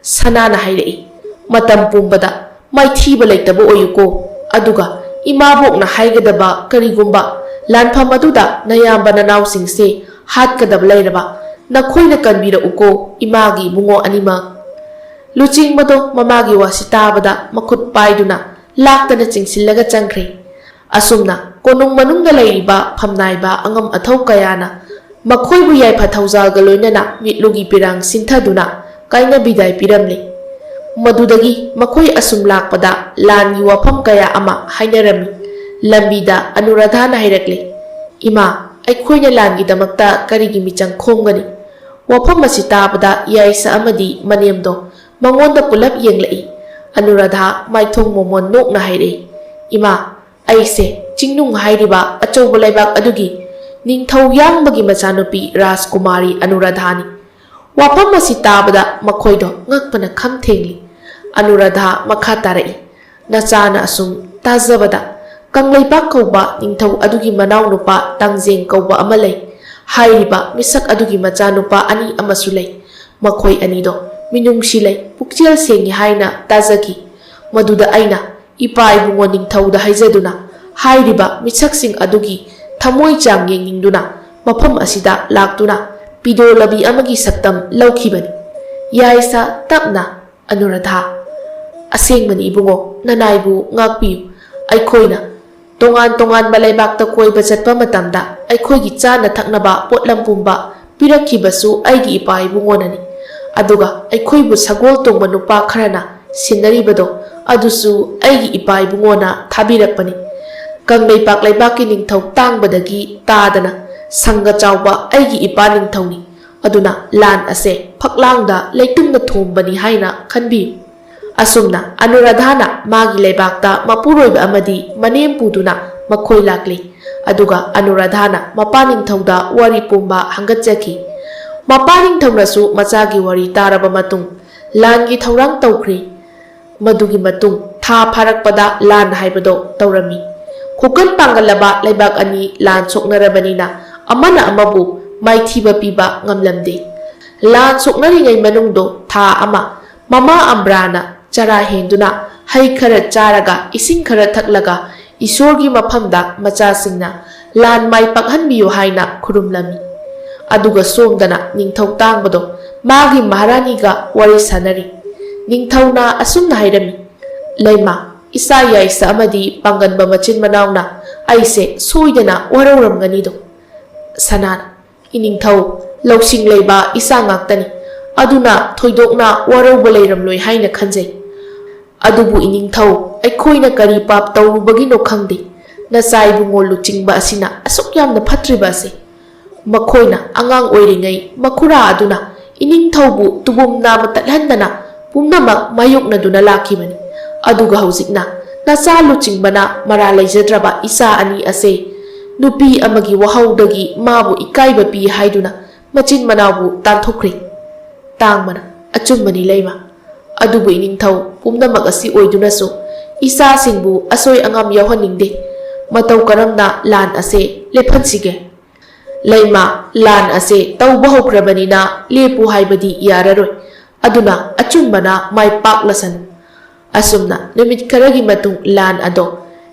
ꯁꯅꯥꯅ ꯍꯥꯏꯔꯛꯏ, "ꯃꯇꯝ ꯄꯨꯝꯕꯗ ꯃꯥꯏꯊꯤꯕ ꯂꯩꯇꯕ ꯑꯣꯏꯌꯨꯀꯣ꯫ ꯑꯗꯨꯒ ꯏꯃꯥꯕꯣꯛꯅ ꯍꯥꯏꯒꯗꯕ ꯀꯔꯤꯒꯨꯝꯕ ꯂꯥꯟꯐꯝ ꯑꯗꯨꯗ ꯅꯌꯥꯝꯕ ꯅꯅꯥꯎꯁꯤꯡꯁꯦ ꯍꯥꯠꯀꯗꯕ ꯂꯩꯔꯕ, ꯅꯈꯣꯏꯅ ꯀꯟꯕꯤꯔꯛꯎꯀꯣ, ꯏꯃꯥꯒꯤ ꯏꯕꯨꯡꯉꯣ ꯑꯅꯤꯃꯛ꯫" ꯂꯨꯆꯤꯡꯕꯗꯣ ꯃꯃꯥꯒꯤ ꯋꯥꯁꯤ ꯇꯥꯕꯗ ꯃꯈꯨꯠ ꯄꯥꯏꯗꯨꯅ ꯂꯥꯛꯇꯅ ꯆꯤꯡꯁꯤꯜꯂꯒ ꯆꯪꯈ꯭ꯔꯦ꯫ ꯑꯁꯨꯝꯅ ꯀꯣꯅꯨꯡ ꯃꯅꯨꯡꯗ ꯂꯩꯔꯤꯕ ꯐꯝꯅꯥꯏꯕ ꯑꯉꯝ ꯑꯊꯧ ꯀꯌꯥꯅ ꯃꯈꯣꯏꯕꯨ ꯌꯥꯏꯐ ꯊꯧꯖꯥꯜꯒ ꯂꯣꯏꯅꯅ ꯃꯤꯠꯂꯨꯒꯤ ꯄꯤꯔꯥꯡ ꯁꯤꯟꯊꯗꯨꯅ ꯀꯥꯏꯅ ꯕꯤꯗꯥꯏ ꯄꯤꯔꯝꯂꯦ꯫ ꯃꯗꯨꯗꯒꯤ ꯃꯈꯣꯏ ꯑꯁꯨꯝ ꯂꯥꯛꯄꯗ ꯂꯥꯟꯒꯤ ꯋꯥꯐꯝ ꯀꯌꯥ ꯑꯃ ꯍꯥꯏꯅꯔꯝꯃꯤ꯫ ꯂꯝꯕꯤꯗ ꯑꯅꯨꯔꯥꯙꯥꯅ ꯍꯥꯏꯔꯛꯂꯦ, "ꯏꯃꯥ, ꯑꯩꯈꯣꯏꯅ ꯂꯥꯟꯒꯤꯗꯃꯛꯇ ꯀꯔꯤꯒꯤ ꯃꯤꯆꯪ ꯈꯣꯝꯒꯅꯤ?" ꯋꯥꯐꯝ ꯑꯁꯤ ꯇꯥꯕꯗ ꯌꯥꯏꯁꯥ ꯑꯃꯗꯤ ꯃꯅꯦꯝꯗꯣ ꯃꯉꯣꯟꯗ ꯄꯨꯂꯞ ꯌꯦꯡꯂꯛꯏ꯫ ꯑꯅꯨꯔꯥꯙꯥ ꯃꯥꯏꯊꯣꯡ ꯃꯣꯃꯣꯟ ꯅꯣꯛꯅ ꯍꯥꯏꯔꯛꯏ, "ꯏꯃꯥ, ꯑꯩꯁꯦ ꯆꯤꯡꯅꯨꯡ ꯍꯥꯏꯔꯤꯕ ꯑꯆꯧꯕ ꯂꯩꯕꯥꯛ ꯑꯗꯨꯒꯤ ꯅꯤꯡꯊꯧ ꯌꯥꯡꯕꯒꯤ ꯃꯆꯥꯅꯨꯄꯤ ꯔꯥꯖꯀꯨꯃꯥꯔꯤ ꯑꯅꯨꯔꯥꯙꯥꯅꯤ꯫" ꯋꯥꯐꯝ ꯑꯁꯤ ꯇꯥꯕꯗ ꯃꯈꯣꯏꯗꯣ ꯉꯛꯄꯅ ꯈꯝ ꯊꯦꯡꯂꯤ꯫ ꯑꯅꯨꯔꯥꯙꯥ ꯃꯈꯥ ꯇꯥꯔꯛꯏ, "ꯅꯆꯥꯅ ꯑꯁꯨꯝ ꯇꯥꯖꯕꯗ ꯀꯪꯂꯩꯄꯥꯛ ꯀꯧꯕ ꯅꯤꯡꯊꯧ ꯑꯗꯨꯒꯤ ꯃꯅꯥꯎꯅꯨꯄꯥ ꯇꯥꯡꯖꯦꯡ ꯀꯧꯕ ꯑꯃ ꯂꯩ꯫ ꯍꯥꯏꯔꯤꯕ ꯃꯤꯁꯛ ꯑꯗꯨꯒꯤ ꯃꯆꯥꯅꯨꯄꯥ ꯑꯅꯤ ꯑꯃꯁꯨ ꯂꯩ꯫ ꯃꯈꯣꯏ ꯑꯅꯤꯗꯣ ꯃꯤꯅꯨꯡꯁꯤ ꯂꯩ, ꯄꯨꯛꯆꯦꯜ ꯁꯦꯡꯉꯤ ꯍꯥꯏꯅ ꯇꯥꯖꯈꯤ꯫ ꯃꯗꯨꯗ ꯑꯩꯅ ꯏꯄꯥ ꯏꯕꯨꯡꯉꯣ ꯅꯤꯡꯊꯧꯗ ꯍꯥꯏꯖꯗꯨꯅ ꯍꯥꯏꯔꯤꯕ ꯃꯤꯁꯛꯁꯤꯡ ꯑꯗꯨꯒꯤ ꯊꯃꯣꯏ ꯆꯥꯡ ꯌꯦꯡꯅꯤꯡꯗꯨꯅ ꯃꯐꯝ ꯑꯁꯤꯗ ꯂꯥꯛꯇꯨꯅ ꯄꯤꯗꯣ ꯂꯕꯤ ꯑꯃꯒꯤ ꯁꯛꯇꯝ ꯂꯧꯈꯤꯕꯅꯤ꯫" ꯌꯥꯏꯁꯥ ꯇꯞꯅ, "ꯑꯅꯨꯔꯥꯙꯥ, ꯑꯁꯦꯡꯕꯅꯤ ꯏꯕꯨꯡꯉꯣ, ꯅꯅꯥꯏꯕꯨ ꯉꯥꯛꯄꯤꯌꯨ꯫ ꯑꯩꯈꯣꯏꯅ ꯇꯣꯉꯥꯟ ꯇꯣꯉꯥꯟꯕ ꯂꯩꯕꯥꯛꯇ ꯀꯣꯏꯕ ꯆꯠꯄ ꯃꯇꯝꯗ ꯑꯩꯈꯣꯏꯒꯤ ꯆꯥꯅ ꯊꯛꯅꯕ ꯄꯣꯠꯂꯝ ꯄꯨꯝꯕ ꯄꯤꯔꯛꯈꯤꯕꯁꯨ ꯑꯩꯒꯤ ꯏꯄꯥ ꯏꯕꯨꯡꯉꯣꯅꯅꯤ꯫ ꯑꯗꯨꯒ ꯑꯩꯈꯣꯏꯕꯨ ꯁꯒꯣꯜ ꯇꯣꯡꯕ ꯅꯨꯄꯥ ꯈꯔꯅ ꯁꯤꯟꯅꯔꯤꯕꯗꯣ, ꯑꯗꯨꯁꯨ ꯑꯩꯒꯤ ꯏꯄꯥ ꯏꯕꯨꯡꯉꯣꯅ ꯊꯥꯕꯤꯔꯛꯄꯅꯤ꯫ ꯀꯪꯂꯩꯄꯥꯛ ꯂꯩꯕꯥꯛꯀꯤ ꯅꯤꯡꯊꯧ ꯇꯥꯡꯕꯗꯒꯤ ꯇꯥꯗꯅ ꯁꯪꯒ ꯆꯥꯎꯕ ꯑꯩꯒꯤ ꯏꯄꯥ ꯅꯤꯡꯊꯧꯅꯤ꯫ ꯑꯗꯨꯅ ꯂꯥꯟ ꯑꯁꯦ ꯐꯛꯂꯥꯡꯗ ꯂꯩꯇꯨꯝꯅ ꯊꯣꯝꯕꯅꯤ ꯍꯥꯏꯅ ꯈꯟꯕꯤꯌꯨ꯫" ꯑꯁꯨꯝꯅ ꯑꯅꯨꯔꯥꯙꯥꯅ ꯃꯥꯒꯤ ꯂꯩꯕꯥꯛꯇ ꯃꯄꯨꯔꯣꯏꯕ ꯑꯃꯗꯤ ꯃꯅꯦꯝ ꯄꯨꯗꯨꯅ ꯃꯈꯣꯏ ꯂꯥꯛꯂꯤ꯫ ꯑꯗꯨꯒ ꯑꯅꯨꯔꯥꯙꯥꯅ ꯃꯄꯥ ꯅꯤꯡꯊꯧꯗ ꯋꯥꯔꯤ ꯄꯨꯝꯕ ꯍꯪꯒꯠꯆꯈꯤ꯫ ꯃꯄꯥ ꯅꯤꯡꯊꯧꯅꯁꯨ ꯃꯆꯥꯒꯤ ꯋꯥꯔꯤ ꯇꯥꯔꯕ ꯃꯇꯨꯡ ꯂꯥꯟꯒꯤ ꯊꯧꯔꯥꯡ ꯇꯧꯈ꯭ꯔꯤ꯫ ꯃꯗꯨꯒꯤ ꯃꯇꯨꯡ ꯊꯥ ꯐꯥꯔꯛꯄꯗ ꯂꯥꯟ ꯍꯥꯏꯕꯗꯣ ꯇꯧꯔꯝꯃꯤ꯫ ꯈꯨꯀꯟ ꯄꯥꯡꯒꯜꯂꯕ ꯂꯩꯕꯥꯛ ꯑꯅꯤ ꯂꯥꯟ ꯁꯣꯛꯅꯔꯕꯅꯤꯅ ꯑꯃꯅ ꯑꯃꯕꯨ ꯃꯥꯏꯊꯤꯕ ꯄꯤꯕ ꯉꯝꯂꯝꯗꯦ꯫ ꯂꯥꯟ ꯁꯣꯛꯅꯔꯤꯉꯩ ꯃꯅꯨꯡꯗꯣ ꯊꯥ ꯑꯃ ꯃꯃꯥ ꯑꯝꯕ꯭ꯔꯥꯅ ꯆꯔꯥ ꯍꯦꯟꯗꯨꯅ ꯍꯩ ꯈꯔ ꯆꯥꯔꯒ ꯏꯁꯤꯡ ꯈꯔ ꯊꯛꯂꯒ ꯏꯁꯣꯔꯒꯤ ꯃꯐꯝꯗ ꯃꯆꯥꯁꯤꯡꯅ ꯂꯥꯟ ꯃꯥꯏ ꯄꯥꯛꯍꯟꯕꯤꯌꯨ ꯍꯥꯏꯅ ꯈꯨꯔꯨꯝꯂꯝꯃꯤ꯫ ꯑꯗꯨꯒ ꯁꯣꯝꯗꯅ ꯅꯤꯡꯊꯧ ꯇꯥꯡꯕꯗꯣ ꯃꯥꯒꯤ ꯃꯍꯥꯔꯥꯅꯤꯒ ꯋꯥꯔꯤ ꯁꯥꯅꯔꯤ꯫ ꯅꯤꯡꯊꯧꯅ ꯑꯁꯨꯝꯅ ꯍꯥꯏꯔꯝꯃꯤ, "ꯂꯩꯃ, ꯏꯆꯥ ꯌꯥꯏꯁꯥ ꯑꯃꯗꯤ ꯄꯥꯡꯒꯟꯕ ꯃꯆꯤꯟ ꯃꯅꯥꯎꯅ ꯑꯩꯁꯦ ꯁꯣꯏꯗꯅ ꯋꯥꯔꯧꯔꯝꯒꯅꯤꯗꯣ꯫" ꯁꯅꯥꯅ, "ꯏꯅꯤꯡꯊꯧ, ꯂꯧꯁꯤꯡ ꯂꯩꯕ ꯏꯆꯥ ꯉꯥꯛꯇꯅꯤ꯫ ꯑꯗꯨꯅ ꯊꯣꯏꯗꯣꯛꯅ ꯋꯥꯔꯧꯕ ꯂꯩꯔꯝꯂꯣꯏ ꯍꯥꯏꯅ ꯈꯟꯖꯩ꯫ ꯑꯗꯨꯕꯨ ꯏꯅꯤꯡꯊꯧ, ꯑꯩꯈꯣꯏꯅ ꯀꯔꯤ ꯄꯥꯞ ꯇꯧꯔꯨꯕꯒꯤꯅꯣ ꯈꯪꯗꯦ꯫ ꯅꯆꯥ ꯏꯕꯨꯡꯉꯣ ꯂꯨꯆꯤꯡꯕ ꯑꯁꯤꯅ ꯑꯁꯨꯛ ꯌꯥꯝꯅ ꯐꯠꯇ꯭ꯔꯤꯕ ꯑꯁꯤ꯫ ꯃꯈꯣꯏꯅ ꯑꯉꯥꯡ ꯑꯣꯏꯔꯤꯉꯩ ꯃꯈꯨꯔꯥ ꯑꯗꯨꯅ ꯏꯅꯤꯡꯊꯧꯕꯨ ꯇꯨꯕꯨꯝ ꯅꯥꯝꯃ ꯇꯠꯍꯟꯗꯅ ꯄꯨꯝꯅꯃꯛ ꯃꯥꯌꯣꯛꯅꯗꯨꯅ ꯂꯥꯛꯈꯤꯕꯅꯤ꯫ ꯑꯗꯨꯒ ꯍꯧꯖꯤꯛꯅ ꯅꯆꯥ ꯂꯨꯆꯤꯡꯕꯅ ꯃꯔꯥ ꯂꯩꯖꯗ꯭ꯔꯕ ꯏꯆꯥ ꯑꯅꯤ ꯑꯁꯦ ꯅꯨꯄꯤ ꯑꯃꯒꯤ ꯋꯥꯍꯧꯗꯒꯤ ꯃꯥꯕꯨ ꯏꯀꯥꯏꯕ ꯄꯤ ꯍꯥꯏꯗꯨꯅ ꯃꯆꯤꯟ ꯃꯅꯥꯎꯕꯨ ꯇꯥꯟꯊꯣꯛꯈ꯭ꯔꯦ꯫ ꯇꯥꯡꯕꯅ ꯑꯆꯨꯝꯕꯅꯤ ꯂꯩꯃ꯫ ꯑꯗꯨꯕꯨ ꯏꯅꯤꯡꯊꯧ ꯄꯨꯝꯅꯃꯛ ꯑꯁꯤ ꯑꯣꯏꯗꯨꯅꯁꯨ ꯏꯆꯥꯁꯤꯡꯕꯨ ꯑꯁꯣꯏ ꯑꯉꯥꯝ ꯌꯥꯎꯍꯟꯅꯤꯡꯗꯦ꯫ ꯃꯇꯧ ꯀꯔꯝꯅ ꯂꯥꯟ ꯑꯁꯦ ꯂꯦꯞꯍꯟꯁꯤꯒꯦ? ꯂꯩꯃ, ꯂꯥꯟ ꯑꯁꯦ ꯇꯧꯕ ꯍꯧꯈ꯭ꯔꯕꯅꯤꯅ ꯂꯦꯞꯄꯨ ꯍꯥꯏꯕꯗꯤ ꯌꯥꯔꯔꯣꯏ꯫ ꯑꯗꯨꯅ ꯑꯆꯨꯝꯕꯅ ꯃꯥꯏ ꯄꯥꯛꯂꯁꯅꯨ꯫ ꯑꯁꯨꯝꯅ ꯅꯨꯃꯤꯠ ꯈꯔꯒꯤ ꯃꯇꯨꯡ ꯂꯥꯟ ꯑꯗꯣ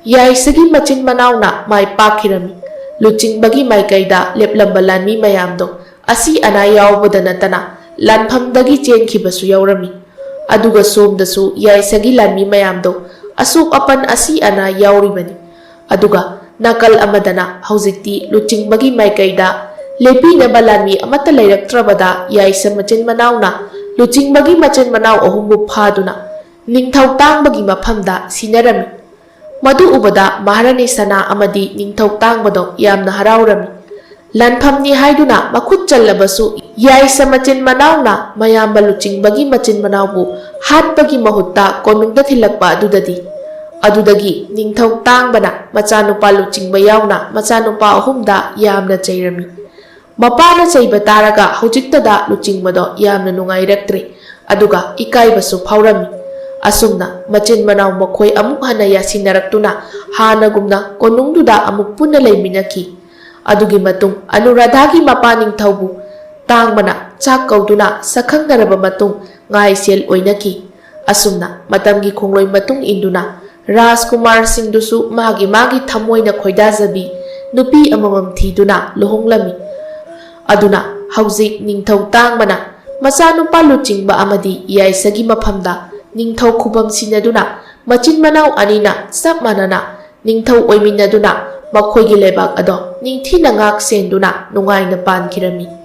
ꯌꯥꯏꯁꯒꯤ ꯃꯆꯤꯟ ꯃꯅꯥꯎꯅ ꯃꯥꯏ ꯄꯥꯛꯈꯤꯔꯝꯃꯤ꯫ ꯂꯨꯆꯤꯡꯕꯒꯤ ꯃꯥꯏꯀꯩꯗ ꯂꯦꯞꯂꯝꯕ ꯂꯥꯟꯃꯤ ꯃꯌꯥꯝꯗꯣ ꯑꯁꯤ ꯑꯅꯥ ꯌꯥꯎꯕꯗ ꯅꯠꯇꯅ ꯂꯥꯟꯐꯝꯗꯒꯤ ꯆꯦꯟꯈꯤꯕꯁꯨ ꯌꯥꯎꯔꯝꯃꯤ꯫ ꯑꯗꯨꯒ ꯁꯣꯝꯗꯁꯨ ꯌꯥꯏꯁꯒꯤ ꯂꯥꯟꯃꯤ ꯃꯌꯥꯝꯗꯣ ꯑꯁꯣꯛ ꯑꯄꯟ ꯑꯁꯤ ꯑꯅꯥ ꯌꯥꯎꯔꯤꯕꯅꯤ꯫ ꯑꯗꯨꯒ ꯅꯥꯀꯜ ꯑꯃꯗꯅ ꯍꯧꯖꯤꯛꯇꯤ ꯂꯨꯆꯤꯡꯕꯒꯤ ꯃꯥꯏꯀꯩꯗ ꯂꯦꯞꯄꯤꯅꯕ ꯂꯥꯟꯃꯤ ꯑꯃꯠꯇ ꯂꯩꯔꯛꯇ꯭ꯔꯕꯗ ꯌꯥꯏꯁ ꯃꯆꯤꯟ ꯃꯅꯥꯎꯅ ꯂꯨꯆꯤꯡꯕꯒꯤ ꯃꯆꯤꯟ ꯃꯅꯥꯎ ꯑꯍꯨꯝꯕꯨ ꯐꯥꯗꯨꯅ ꯅꯤꯡꯊꯧ ꯇꯥꯡꯕꯒꯤ ꯃꯐꯝꯗ ꯁꯤꯟꯅꯔꯝꯃꯤ꯫ ꯃꯗꯨ ꯎꯕꯗ ꯃꯍꯥꯔꯥꯅꯤ ꯁꯅꯥ ꯑꯃꯗꯤ ꯅꯤꯡꯊꯧ ꯇꯥꯡꯕꯗꯣ ꯌꯥꯝꯅ ꯍꯔꯥꯎꯔꯝꯃꯤ꯫ ꯂꯥꯟꯐꯝꯅꯤ ꯍꯥꯏꯗꯨꯅ ꯃꯈꯨꯠ ꯆꯜꯂꯕꯁꯨ ꯌꯥꯏꯁ ꯃꯆꯤꯟ ꯃꯅꯥꯎꯅ ꯃꯌꯥꯝꯕ ꯂꯨꯆꯤꯡꯕꯒꯤ ꯃꯆꯤꯟ ꯃꯅꯥꯎꯕꯨ ꯍꯥꯠꯄꯒꯤ ꯃꯍꯨꯠꯇ ꯀꯣꯅꯨꯡꯗ ꯊꯤꯜꯂꯛꯄ ꯑꯗꯨꯗꯗꯤ, ꯑꯗꯨꯗꯒꯤ ꯅꯤꯡꯊꯧ ꯇꯥꯡꯕꯅ ꯃꯆꯥꯅꯨꯄꯥ ꯂꯨꯆꯤꯡꯕ ꯌꯥꯎꯅ ꯃꯆꯥꯅꯨꯄꯥ ꯑꯍꯨꯝꯗ ꯌꯥꯝꯅ ꯆꯩꯔꯝꯃꯤ꯫ ꯃꯄꯥꯅ ꯆꯩꯕ ꯇꯥꯔꯒ ꯍꯧꯖꯤꯛꯇꯗ ꯂꯨꯆꯤꯡꯕꯗꯣ ꯌꯥꯝꯅ ꯅꯨꯡꯉꯥꯏꯔꯛꯇ꯭ꯔꯦ, ꯑꯗꯨꯒ ꯏꯀꯥꯏꯕꯁꯨ ꯐꯥꯎꯔꯝꯃꯤ꯫ ꯑꯁꯨꯝꯅ ꯃꯆꯤꯟ ꯃꯅꯥꯎ ꯃꯈꯣꯏ ꯑꯃꯨꯛ ꯍꯟꯅ ꯌꯥꯁꯤꯟꯅꯔꯛꯇꯨꯅ ꯍꯥꯟꯅꯒꯨꯝꯅ ꯀꯣꯅꯨꯡꯗꯨꯗ ꯑꯃꯨꯛ ꯄꯨꯟꯅ ꯂꯩꯃꯤꯟꯅꯈꯤ꯫ ꯑꯗꯨꯒꯤ ꯃꯇꯨꯡ ꯑꯅꯨꯔꯥꯙꯥꯒꯤ ꯃꯄꯥ ꯅꯤꯡꯊꯧꯕꯨ ꯇꯥꯡꯕꯅ ꯆꯥꯛ ꯀꯧꯗꯨꯅ ꯁꯛꯈꯪꯅꯔꯕ ꯃꯇꯨꯡ ꯉꯥꯏꯁꯦꯜ ꯑꯣꯏꯅꯈꯤ꯫ ꯑꯁꯨꯝꯅ ꯃꯇꯝꯒꯤ ꯈꯣꯡꯂꯣꯏ ꯃꯇꯨꯡ ꯏꯟꯗꯨꯅ ꯔꯥꯖꯀꯨꯃꯥꯔꯁꯤꯡꯗꯨꯁꯨ ꯃꯥꯒꯤ ꯃꯥꯒꯤ ꯊꯃꯣꯏꯅ ꯈꯣꯏꯗꯥꯖꯕꯤ ꯅꯨꯄꯤ ꯑꯃꯃꯝ ꯊꯤꯗꯨꯅ ꯂꯨꯍꯣꯡꯂꯝꯃꯤ꯫ ꯑꯗꯨꯅ ꯍꯧꯖꯤꯛ ꯅꯤꯡꯊꯧ ꯇꯥꯡꯕꯅ ꯃꯆꯥꯅꯨꯄꯥ ꯂꯨꯆꯤꯡꯕ ꯑꯃꯗꯤ ꯌꯥꯏꯁꯒꯤ ꯃꯐꯝꯗ ꯅꯤꯡꯊꯧ ꯈꯨꯕꯝ ꯁꯤꯟꯅꯗꯨꯅ ꯃꯆꯤꯟ ꯃꯅꯥꯎ ꯑꯅꯤꯅ ꯆꯞ ꯃꯥꯟꯅꯅ ꯅꯤꯡꯊꯧ ꯑꯣꯏꯃꯤꯟꯅꯗꯨꯅ ꯃꯈꯣꯏꯒꯤ ꯂꯩꯕꯥꯛ ꯑꯗꯣ ꯅꯤꯡꯊꯤꯅ ꯉꯥꯛ ꯁꯦꯟꯗꯨꯅ ꯅꯨꯡꯉꯥꯏꯅ ꯄꯥꯟꯈꯤꯔꯝꯃꯤ꯫